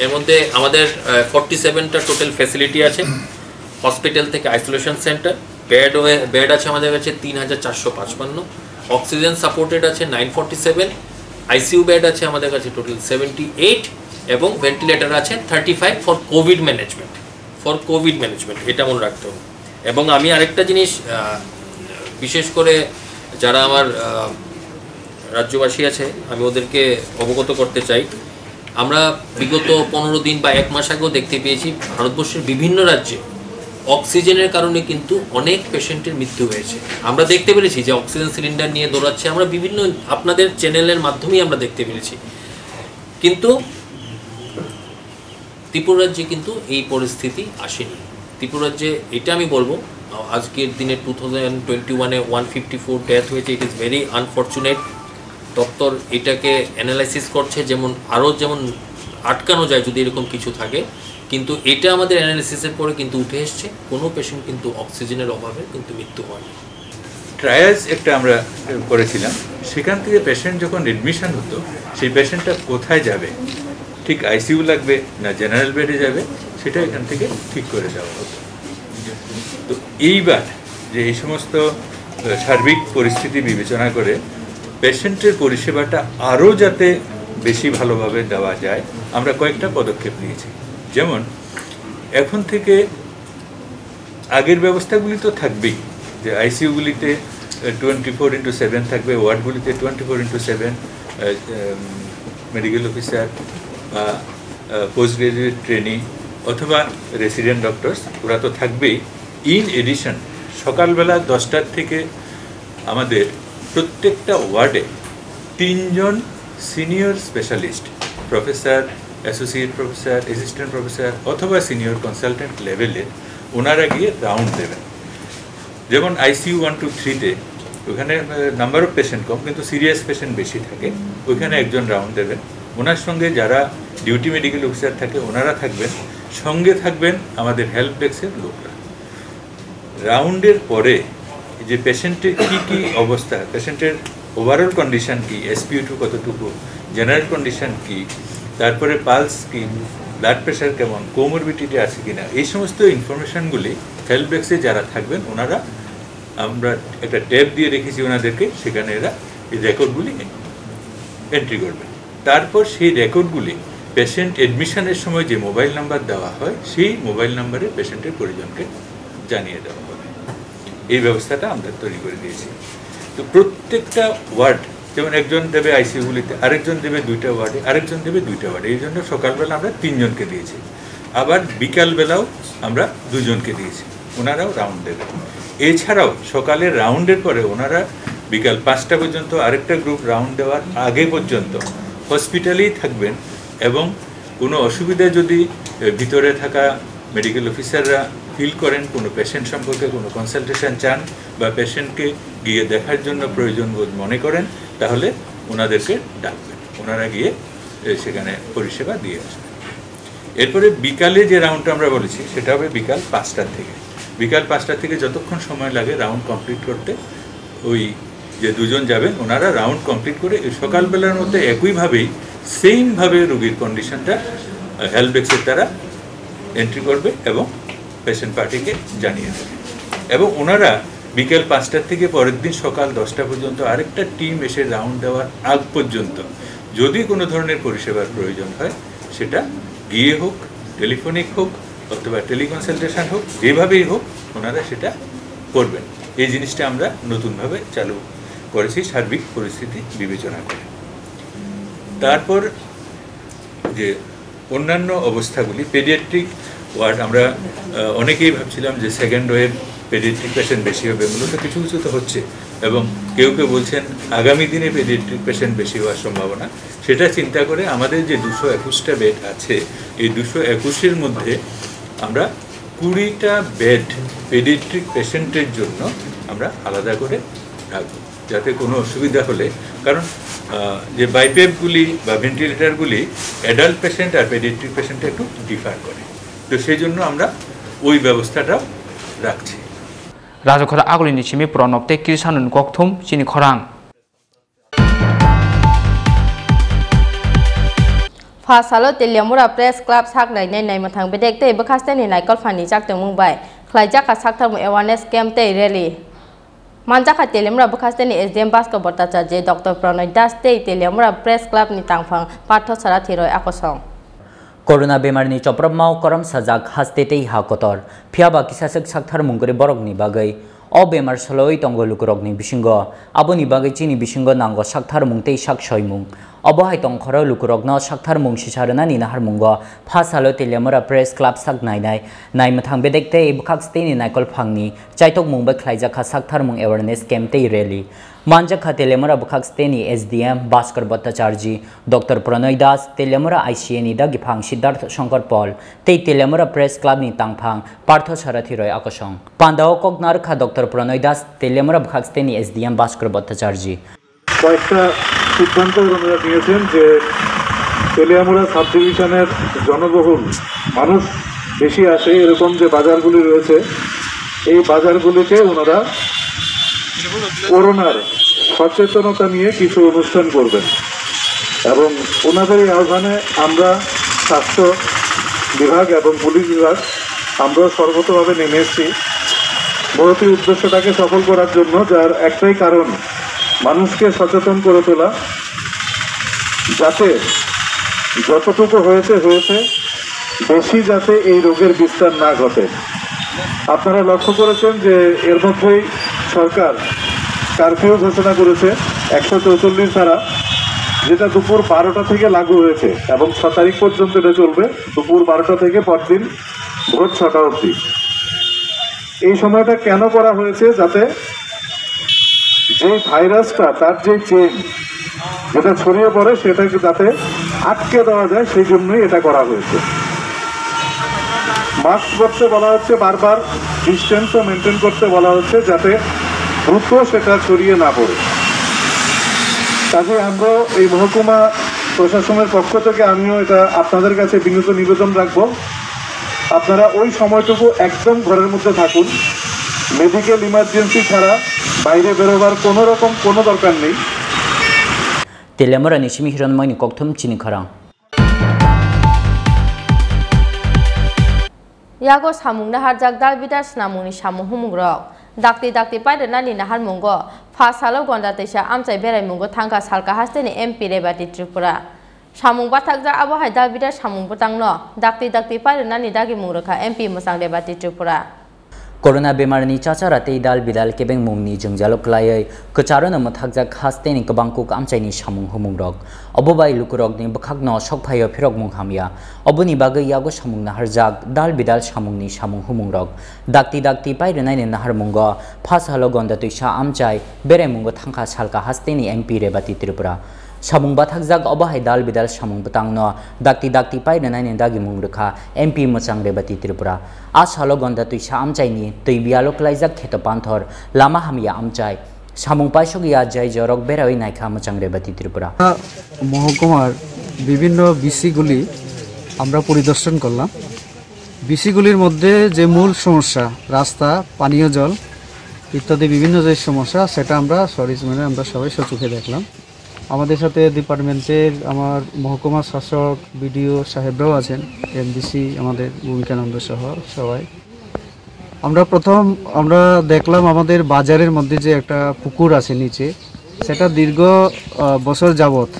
এর মধ্যে আমাদের ফর্টি সেভেনটা টোটাল ফ্যাসিলিটি আছে, হসপিটাল থেকে আইসোলেশন সেন্টার। বেড, বেড আছে আমাদের কাছে তিন হাজার চারশো পাঁচপান্ন, অক্সিজেন সাপোর্টেড আছে nine forty seven, ICU bed আছে আমাদের কাছে টোটাল সেভেন্টি এইট, এবং ভেন্টিলেটর আছে thirty five for Covid management. For Covid management, এটা মনে রাখতে হবে। এবং আমি আরেকটা জিনিস, আহ, বিশেষ করে যারা আমার, আহ, রাজ্যবাসী আছে, আমি ওদেরকে অবগত করতে চাই। আমরা বিগত পনেরো দিন বা এক মাস আগেও দেখতে পেয়েছি, ভারতবর্ষের বিভিন্ন রাজ্যে অক্সিজেনের কারণে কিন্তু অনেক পেশেন্টের মৃত্যু হয়েছে। আমরা দেখতে পেরেছি যে অক্সিজেন সিলিন্ডার নিয়ে দৌড়াচ্ছে। আমরা বিভিন্ন, আপনাদের চ্যানেলের মাধ্যমেই আমরা দেখতে পেরেছি। কিন্তু ত্রিপুরা রাজ্যে কিন্তু এই পরিস্থিতি আসেনি। ত্রিপুরা রাজ্যে, এটা আমি বলবো, আজকের দিনে টু থাউজেন্ড টোয়েন্টি ওয়ানে ওয়ান ফিফটি ফোর ডেথ হয়েছে, ইট ইজ ভেরি আনফর্চুনেট। দপ্তর এটাকে অ্যানালাইসিস করছে, যেমন আরও যেমন আটকানো যায় যদি এরকম কিছু থাকে। কিন্তু এটা আমাদের অ্যানালিসিসের পরে কিন্তু উঠে এসছে, কোনো পেশেন্ট কিন্তু অক্সিজেনের অভাবে কিন্তু মৃত্যু হয়নি। ট্রায়াজ একটা আমরা করেছিলাম, সেখান থেকে পেশেন্ট যখন অ্যাডমিশন হতো, সেই পেশেন্টটা কোথায় যাবে, ঠিক আইসিইউ লাগবে না জেনারেল বেডে যাবে, সেটা এখান থেকে ঠিক করে দেওয়া হতো। তো এইবার যে এই সমস্ত, আহ, সার্বিক পরিস্থিতি বিবেচনা করে পেশেন্টের পরিষেবাটা আরও যাতে বেশি ভালোভাবে দেওয়া যায়, আমরা কয়েকটা পদক্ষেপ নিয়েছি। যেমন, এখন থেকে আগের ব্যবস্থাগুলি তো থাকবেই, যে আইসিইউগুলিতে টোয়েন্টি ফোর ইন্টু সেভেন থাকবে, ওয়ার্ডগুলিতে twenty four into seven, medical officer বা পোস্ট গ্রাজুয়েট ট্রেনি অথবা রেসিডেন্ট ডক্টরস, ওরা তো থাকবেই। ইন এডিশন, সকালবেলা দশটার থেকে আমাদের প্রত্যেকটা ওয়ার্ডে তিনজন senior specialist, professor, associate professor, assistant professor অথবা সিনিয়র কনসালটেন্ট লেভেলে ওনারা গিয়ে রাউন্ড দেবেন। যেমন আইসিইউ ওয়ান টু থ্রিতে ওখানে নাম্বার অফ পেশেন্ট কম, কিন্তু সিরিয়াস পেশেন্ট বেশি থাকে, ওইখানে একজন রাউন্ড দেবেন। ওনার সঙ্গে যারা ডিউটি মেডিকেল অফিসার থাকে, ওনারা থাকবেন। সঙ্গে থাকবেন আমাদের হেল্প ডেস্কের লোকরা। রাউন্ডের পরে যে পেশেন্টের কী কী অবস্থা, পেশেন্টের ওভারঅল কন্ডিশন কী, এসপিও টু কতটুকু, জেনারেল কন্ডিশন কী, তারপরে পালস কী, ব্লাড প্রেশার কেমন, কোমরবিডিটি আছে কিনা, এই সমস্ত ইনফরমেশনগুলি হেল্প ডেস্কে যারা থাকবেন ওনারা, আমরা একটা ট্যাব দিয়ে রেখেছি ওনাদেরকে, সেখানে এরা এই রেকর্ডগুলি এন্ট্রি করবেন। তারপর সেই রেকর্ডগুলি পেশেন্ট অ্যাডমিশনের সময় যে মোবাইল নাম্বার দেওয়া হয়, সেই মোবাইল নাম্বারে পেশেন্টের পরিজনকে জানিয়ে দেওয়া হবে। এই ব্যবস্থাটা আমরা তৈরি করে দিয়েছি। তো প্রত্যেকটা ওয়ার্ড, যেমন একজন দেবে আইসিইউগুলিতে, আরেকজন দেবে দুইটা ওয়ার্ডে, আরেকজন দেবে দুইটা ওয়ার্ডে, এই জন্য সকালবেলা আমরা তিনজনকে দিয়েছি। আবার বিকালবেলাও আমরা দুজনকে দিয়েছি, ওনারাও রাউন্ড দেবেন। এছাড়াও সকালে রাউন্ডের পরে ওনারা বিকাল পাঁচটা পর্যন্ত আরেকটা গ্রুপ রাউন্ড দেওয়ার আগে পর্যন্ত হসপিটালেই থাকবেন এবং কোনো অসুবিধা যদি, এ, ভিতরে থাকা মেডিকেল অফিসাররা ফিল করেন, কোনো পেশেন্ট সম্পর্কে কোনো কনসালটেশন চান বা পেশেন্টকে গিয়ে দেখার জন্য প্রয়োজন বোধ মনে করেন, তাহলে ওনাদেরকে ডাকবেন, ওনারা গিয়ে এ, সেখানে পরিষেবা দিয়ে আসবেন। এরপরে বিকালে যে রাউন্ডটা আমরা বলেছি, সেটা হবে বিকাল পাঁচটার থেকে। বিকাল পাঁচটা থেকে যতক্ষণ সময় লাগে রাউন্ড কমপ্লিট করতে, ওই যে দুজন যাবেন, ওনারা রাউন্ড কমপ্লিট করে এই সকালবেলার মধ্যে একইভাবেই, সেমভাবে রোগীর কন্ডিশনটা হেল্প ডেস্কের তারা এন্ট্রি করবে এবং পেশেন্ট পার্টিকে জানিয়ে দেবে। এবং ওনারা বিকেল পাঁচটার থেকে পরের দিন সকাল দশটা পর্যন্ত আরেকটা টিম এসে রাউন্ড দেওয়ার আগ পর্যন্ত যদি কোনো ধরনের পরিষেবার প্রয়োজন হয়, সেটা গিয়ে হোক, টেলিফোনিক হোক অথবা টেলিকনসালটেশন হোক, যেভাবেই হোক, ওনারা সেটা করবেন। এই জিনিসটা আমরা নতুনভাবে চালু করেছি সার্বিক পরিস্থিতি বিবেচনা করে। তারপর যে অন্যান্য অবস্থাগুলি, পেডিয়াট্রিক ওয়ার্ড, আমরা, আহ, অনেকেই ভাবছিলাম যে সেকেন্ড ওয়েভ পেডিয়াট্রিক পেশেন্ট বেশি হবে, মূলত কিছু কিছু তো হচ্ছে, এবং কেউ কেউ বলছেন আগামী দিনে পেডিয়াট্রিক পেশেন্ট বেশি হওয়ার সম্ভাবনা। সেটা চিন্তা করে আমাদের যে দুশো একুশটা বেড আছে, এই দুশো একুশের মধ্যে আমরা কুড়িটা বেড পেডিয়াট্রিক পেশেন্টের জন্য আমরা আলাদা করে রাখবো, যাতে কোনো অসুবিধা হলে, কারণ, আহ, যে বাইপেপগুলি বা ভেন্টিলেটরগুলি অ্যাডাল্ট পেশেন্ট আর পেডিয়াট্রিক পেশেন্টে একটু ডিফার করে, তো সেই জন্য আমরা ওই ব্যবস্থাটাও রাখছি। Rajakhor agulini simi Pranab tei Krishanoni kokthum chini khorang. Pha salo Teliamura Press Club sak nainai naimwthang bedek tei bwkhasteni naikol phanni chak tongmung bai khlaijak kha saktharmung awareness camp tei rally. Manjakha Teliamura bwkhasteni S D M Bhaskar Bhattacharya, Doctor Pronoy Das tei Teliamura Press Club ni tangphang Partho Sarathi Roy akosong. Corona bemarni chopropmao korom sajak haste tei ha kotor, phiyaba kisaswk saktharmung kwrwi borokni bagwi. O bemar soloi tongo lukurokni bisingo, aboni bagwi chini bisingo nango saktharmung tei sak soimung. Obo hai tongkhoro lukurokno saktharmung sisa rwnani naharmungo pha salo Teliamura Press Club sak nainai naimwthang bedek tei bwkhak steni naikol phangni chaitokmung bai khlaijak kha saktharmung awareness camp tei rally. Manjakha Teliamura bwkhak steni S D M Bhaskar Bhattacharji, Doctor Pronoy Das, Teliamura I C A ni dagiphang Siddharth Shankar Paul tei Teliamura Press Club ni tangphang Partho Sarathi Roy akosong. Pandao kok narwkha Doctor Pronoy Das, Teliamura bwkhak steni S D M Bhaskar Bhattacharji. কয়েকটা সিদ্ধান্ত ওনারা নিয়েছেন যে তেলিয়ামুড়া সাব ডিভিশনের জনবহুল মানুষ বেশি আসে এরকম যে বাজারগুলি রয়েছে, এই বাজারগুলিতে ওনারা করোনার সচেতনতা নিয়ে কিছু অনুষ্ঠান করবেন এবং ওনাদের এই আহ্বানে আমরা স্বাস্থ্য বিভাগ এবং পুলিশ বিভাগ আমরা সর্বতোভাবে নেমে এসেছি মহতী উদ্দেশ্যটাকে সফল করার জন্য, যার একটাই কারণ মানুষকে সচেতন করে তোলা, যাতে যতটুকু হয়েছে হয়েছে, বেশি যাতে এই রোগের বিস্তার না ঘটে। আপনারা লক্ষ্য করেছেন যে এর মধ্যেই সরকার কারফিউ ঘোষণা করেছে একশো চৌচল্লিশ ধারা, যেটা দুপুর বারোটা থেকে লাগু হয়েছে এবং ছ তারিখ পর্যন্ত এটা চলবে, দুপুর বারোটা থেকে পরদিন ভোর ছটা অবধি। এই সময়টা কেন করা হয়েছে? যাতে যে ভাইরাসটা, তার যে চেইন যেটা ছড়িয়ে পড়ে, সেটাকে যাতে আটকে দেওয়া যায়, সেই জন্যই এটা করা হয়েছে। মাস্ক পরতে বলা হচ্ছে বারবার, ডিস্টেন্সও মেনটেন করতে বলা হচ্ছে, যাতে দ্রুত সেটা ছড়িয়ে না পড়ে। কাজে আমরা এই মহকুমা প্রশাসনের পক্ষ থেকে আমিও এটা আপনাদের কাছে বিনীত নিবেদন রাখবো, আপনারা ওই সময়টুকু একদম ঘরের মধ্যে থাকুন। মেডিকেল ইমার্জেন্সি ছাড়া বাইরে বেরোবার কোনো রকম কোনো দরকার নেই। Telemura ni simi hiron moini kokthum chini khorang. Yago samung naharjak dal bidal snamungni samung humung rok. Dakti dakti pairwnani naharmungo pha salo gonda teisa amchai beraimungo thangkha salka hasteni M P Rebati Tripura. Samung bathakjak abo hai dal bidal samung bwtangno dakti dakti pairwnani dagimung rwkha M P mwchang Rebati Tripura. Corona bemarni chachara tei dal bidal kebengmungni jwngjalo kwlaiwi kwcharono mwthakjak hasteni kwbang kuk amchaini samung humungrok. Obo bai lukurokni bwkhakno sokphaio phirokmung hamya. Oboni bagwi yago samung naharjak dal bidal samungni samung humungrok. Dakti dakti pairwnaini naharmungo pha salo gonda twisa amchai beraimungo thangkha salka hasteni M P Rebati Tripura. Samung bathakjak obo hai dal bidal samung bwtangno dakti dakti pai rwnaini dagimung rwkha M P Mwchang Rebati Tripura. A salo Gonda Twisa amchaini twi biyalo klaijak kheto panthor lama hamya amchai. Samung paisok ya jai jorok beraiwi naikha Mwchang Rebati Tripura. মহকুমার বিভিন্ন বিসিগুলি আমরা পরিদর্শন করলাম। বিসিগুলির মধ্যে যে মূল সমস্যা, রাস্তা, পানীয় জল ইত্যাদি বিভিন্ন যে সমস্যা, সেটা আমরা সরিজমিনে আমরা সবাই সচোখে দেখলাম। আমাদের সাথে ডিপার্টমেন্টের আমার মহকুমা শাসক, বিডিও সাহেবরাও আছেন, এমডিসি, আমাদের ভূমিকানন্দ সহ সবাই। আমরা প্রথম আমরা দেখলাম আমাদের বাজারের মধ্যে যে একটা পুকুর আছে নিচে, সেটা দীর্ঘ আহ, বছর যাবত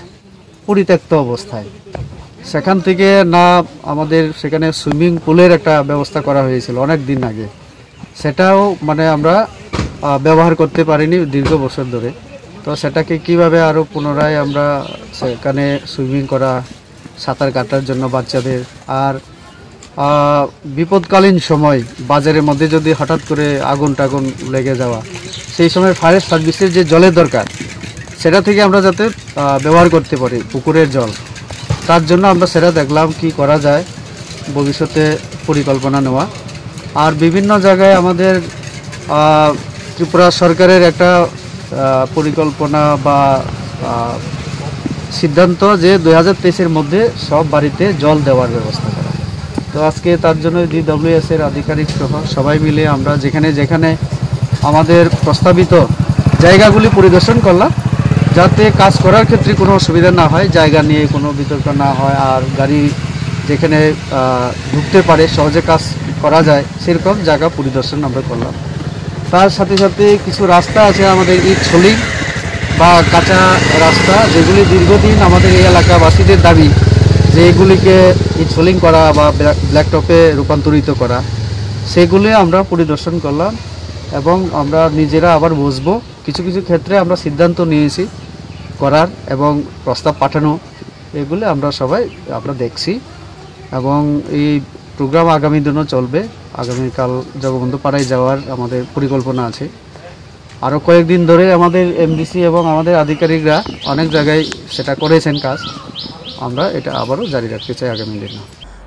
পরিত্যক্ত অবস্থায়। সেখান থেকে না আমাদের সেখানে সুইমিং পুলের একটা ব্যবস্থা করা হয়েছিল অনেক দিন আগে, সেটাও মানে আমরা আহ, ব্যবহার করতে পারিনি দীর্ঘ বছর ধরে। তো সেটাকে কিভাবে আরও পুনরায় আমরা সেখানে সুইমিং করা, সাঁতার কাটার জন্য বাচ্চাদের, আর আহ, বিপদকালীন সময় বাজারের মধ্যে যদি হঠাৎ করে আগুন টাগুন লেগে যাওয়া, সেই সময় ফায়ার সার্ভিসের যে জলের দরকার, সেটা থেকে আমরা যাতে আহ, ব্যবহার করতে পারি পুকুরের জল। তার জন্য আমরা সেটা দেখলাম কি করা যায় ভবিষ্যতে পরিকল্পনা নেওয়া। আর বিভিন্ন জায়গায় আমাদের আহ, ত্রিপুরা সরকারের একটা আহ, পরিকল্পনা বা আহ, সিদ্ধান্ত যে দুই হাজার তেইশের মধ্যে সব বাড়িতে জল দেওয়ার ব্যবস্থা করা। তো আজকে তার জন্য ডিডব্লিউএস এর আধিকারিক সহ সবাই মিলে আমরা যেখানে যেখানে আমাদের প্রস্তাবিত জায়গাগুলি পরিদর্শন করলাম, যাতে কাজ করার ক্ষেত্রে কোনো অসুবিধা না হয়, জায়গা নিয়ে কোনো বিতর্ক না হয়, আর গাড়ি যেখানে আহ, ঢুকতে পারে, সহজে কাজ করা যায়, সেরকম জায়গা পরিদর্শন আমরা করলাম। তার সাথে সাথে কিছু রাস্তা আছে আমাদের ইট সলিং বা কাঁচা রাস্তা, যেগুলি দীর্ঘদিন আমাদের এই এলাকাবাসীদের দাবি যে এগুলিকে ইট সলিং করা বা ব্ল্যাক ব্ল্যাক টপে রূপান্তরিত করা, সেগুলি আমরা পরিদর্শন করলাম এবং আমরা নিজেরা আবার বসবো। কিছু কিছু ক্ষেত্রে আমরা সিদ্ধান্ত নিয়েছি করার এবং প্রস্তাব পাঠানো, এগুলি আমরা সবাই আমরা দেখছি। এবং এই প্রোগ্রাম আগামী দিনও চলবে। আগামীকাল জগবন্ধু পাড়ায় যাওয়ার আমাদের পরিকল্পনা আছে। আরও কয়েকদিন ধরে আমাদের এমডিসি এবং আমাদের আধিকারিকরা অনেক জায়গায় সেটা করেছেন কাজ। আমরা এটা আবারও জারি রাখতে চাই আগামী দিনে।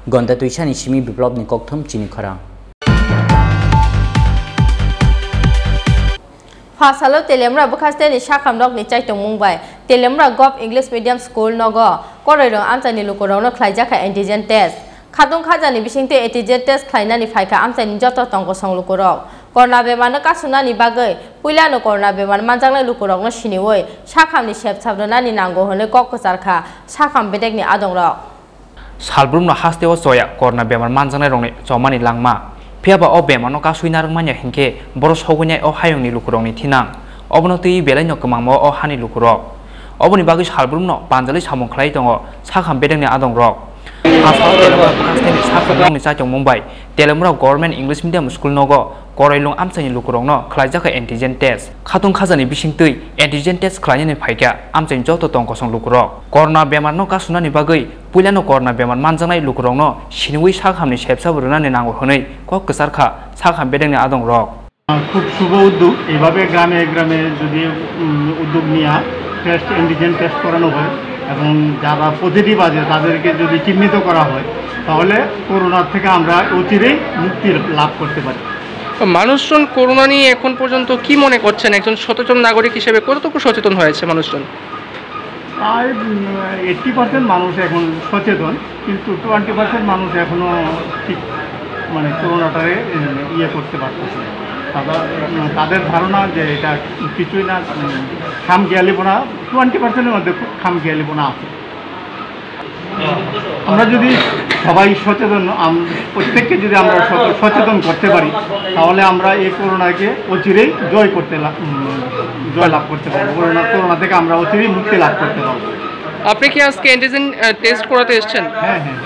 Gonda Twisani simi Biplobni kokthum chini khorang. Phasalo Telemra bwkhasteni sakhamrokni chaitongmung bai Telemra Govt English Medium School nogo koroirok amchaini lukurokno khlaijakha antigen test. Khatung khajani bisingtwi antigen test khlainani phaikha amchaini joto tongkosong lukurok. Corona bemarno kasunani bagwi puilano corona bemar manjaknai lukurokno siniwi sakhamni sepsap rwnani nango hwnwi kok kwcharkha sakham bedekni adongrok. Salbrumno hasteo choya corona bemar manjaknairokni chomani langma. Phiyaba o bemarno kasui narwkmanya hinkhe borok sogwinai o hayungni lukurokni thinang. Obono twiwi belaino kwmangma o hani lukurok. Oboni bagwi salbrumno panjalwi samung khlai tongo sakham bedekni adongrok. Hasteo Telemra bwkhasteni sakhamrokni chaitongmung bai Telemra Government English Medium School nogo koroilung amchaini lukurokno khlaijakha antigen test. Khatung khajani bisingtwi antigen test khlainani phaikha amchaini joto tongkosong lukurok. Corona bemarno kasunani bagwi puilano corona bemar manjaknai lukurokno siniwi sakhamni sepsap rwnani nango hwnwi kok kwcharkha sakham bedekni adongrok. খুব শুভ উদ্যোগ। এইভাবে গ্রামে গ্রামে যদি উম, উদ্যোগ নেওয়া, test, antigen test করানো হয় এবং যারা পজিটিভ আছে তাদেরকে যদি চিহ্নিত করা হয়, তাহলে করোনার থেকে আমরা অচিরেই মুক্তি লাভ করতে পারি। মানুষজন করোনা নিয়ে এখন পর্যন্ত কি মনে করছেন? একজন সচেতন নাগরিক হিসেবে কতটুকু সচেতন হয়েছে মানুষজন? প্রায় এইটটি পার্সেন্ট মানুষ এখন সচেতন, কিন্তু টোয়েন্টি পার্সেন্ট মানুষ এখনও ঠিক মানে করোনাটারে উম, ইয়ে করতে পারতেছে না। তারা উম, তাদের ধারণা যে এটা কিছুই না, উম, খামখেয়ালিপনা, টোয়েন্টি পার্সেন্টের মধ্যে খুব খামখেয়ালিপনা আছে। আমরা যদি সবাই সচেতন, আম- প্রত্যেককে যদি আমরা সচ- সচেতন করতে পারি, তাহলে আমরা এই করোনাকে অচিরেই জয় করতে লা- উম, জয় লাভ করতে পারবো। করোনা করোনা থেকে আমরা অচিরেই মুক্তি লাভ করতে পারবো। আপনি কি আজকে অ্যান্টিজেন আহ, টেস্ট করাতে এসেছেন? হ্যাঁ, হ্যাঁ।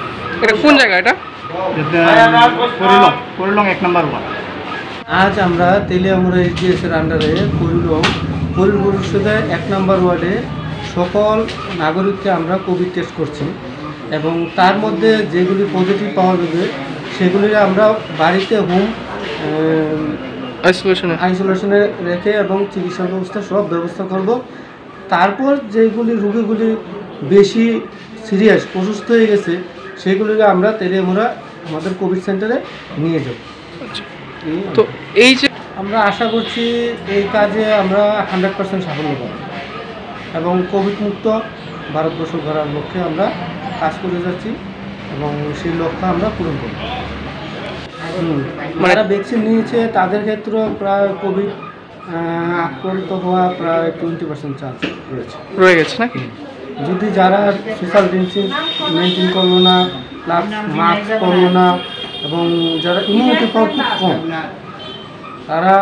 এটা কোন জায়গা এটা? এটা, উম, করিলং, করিলং এক নম্বর ওয়ার্ড। আজ আমরা তেলিয়ামুড়া এইচডিএস এর আন্ডারে করিলং পল্লী পরিষদের এক নম্বর ওয়ার্ডে সকল নাগরিককে আমরা কোভিড টেস্ট করছি এবং তার মধ্যে যেগুলি পজিটিভ পাওয়া যাবে সেগুলি আমরা বাড়িতে হোম আইসোলেশনে আইসোলেশনে রেখে এবং চিকিৎসা ব্যবস্থা সব ব্যবস্থা করব। তারপর যেগুলি রুগীগুলি বেশি সিরিয়াস, অসুস্থ হয়ে গেছে, সেগুলিকে আমরা তেলিয়ামুড়া আমাদের কোভিড সেন্টারে নিয়ে যাব। আচ্ছা। এই তো যে এই যে আমরা আশা করছি এই কাজে আমরা হান্ড্রেড পার্সেন্ট সাফল্য পাবো এবং কোভিড মুক্ত ভারতবর্ষ গড়ার লক্ষ্যে আমরা কাজ করে যাচ্ছি এবং সেই লক্ষ্য আমরা পূরণ করব। হুম। মানে যারা ভ্যাকসিন নিয়েছে তাদের ক্ষেত্রেও প্রায় কোভিড আহ, আক্রান্ত হওয়া প্রায় টোয়েন্টি পার্সেন্ট চান্স রয়েছে। রয়ে গেছে নাকি? যদি যারা সোশ্যাল ডিস্টেন্স মেনটেন করলো না, প্লাস মাস্ক পরলো না এবং যারা ইমিউনিটি পাওয়ার খুব কম, তারা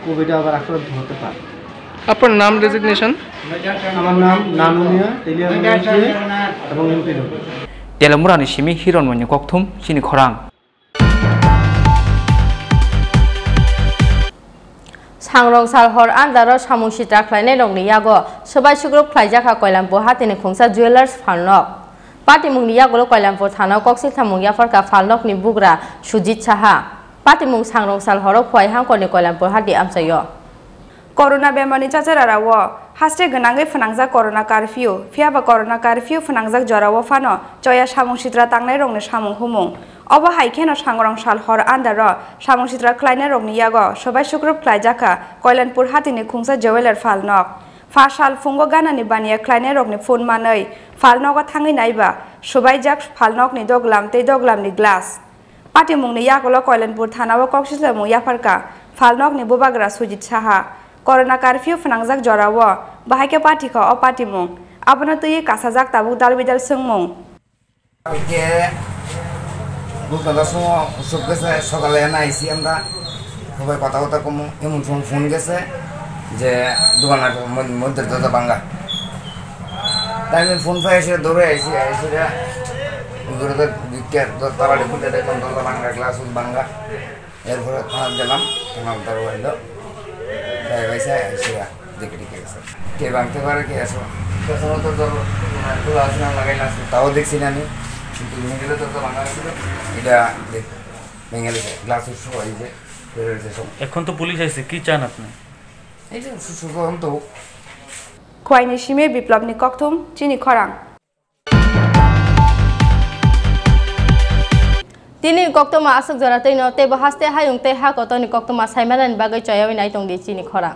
কোভিডে আবার আক্রান্ত হতে পারে। আপনার নাম, ডেজিগনেশন? আমার নাম নানুমিয়া, Teliamura MPW. Teliamura ni simi Hiron Moni kokthum chini khorang. Sangrong sal hor andaro samung sitra khlainairokni yago swbai sukrub khlaijakha Koilampur hatini khungsa Jewellers phalnok. Patimungni yagulo Koilampur thanao koksil samung yapharkha phalnokni bugra Sujit Saha. Patimung sangrong sal horo Khowai hangkorni Koilampur hati amchaio. Corona bemarni chachararao haste gwnangwi phnangjak Corona Curfew, phiyaba Corona Curfew phnangjak jorao phano choya samung sitra tangnairokni samung humung. Obo hai kheno sangrong sal hor andaro samung sitra khlainairokni yago swbai sukrub khlaijakha Koilanpur hatini khungsa Jeweler phalnok. Pha sal phungo ganani baniya khlainairokni phone manwi phalnogo thangwi naiba swbaijak phalnokni doglam tei doglamni glass. Patimungni yagulo Koilanpur thanao koksisamung yapharkha phalnokni bubagra Sujit Saha. Corona curfew phnangjak jorao bahai khe pathikha o patimung. Abono twiwi kasajak tabuk dalbidal swngmung. Ke bukala sungo usuk gese sokale na isi amra. Hobai kotha kotha komo emon phone phone gese je dogan moddhe doda banga. Taimi phone phai aise dore aise aise re. Ugure to dikke do tala de phone de kon doda banga glass banga. Erpore thana gelam thana daro elo. Bai bai sai aise ya dikhe dikhe gese. Ke bang te bare ke aso. Ke sono to doro khula asna lagai las. Tao dekhchi na ni. Kintu mengele to banga. Ida de mengele glass usu aise. এখন তো পুলিশ আইছে, কি চান আপনি? এই যে সু-, সুতরাং তো Khwaini simi Biplobni kokthum chini khorang. Tini koktoma aswk jora twi no teibo haste hayung tei ha kotorni koktoma saimanani bagwi choyawi nai tongdi chini khorang.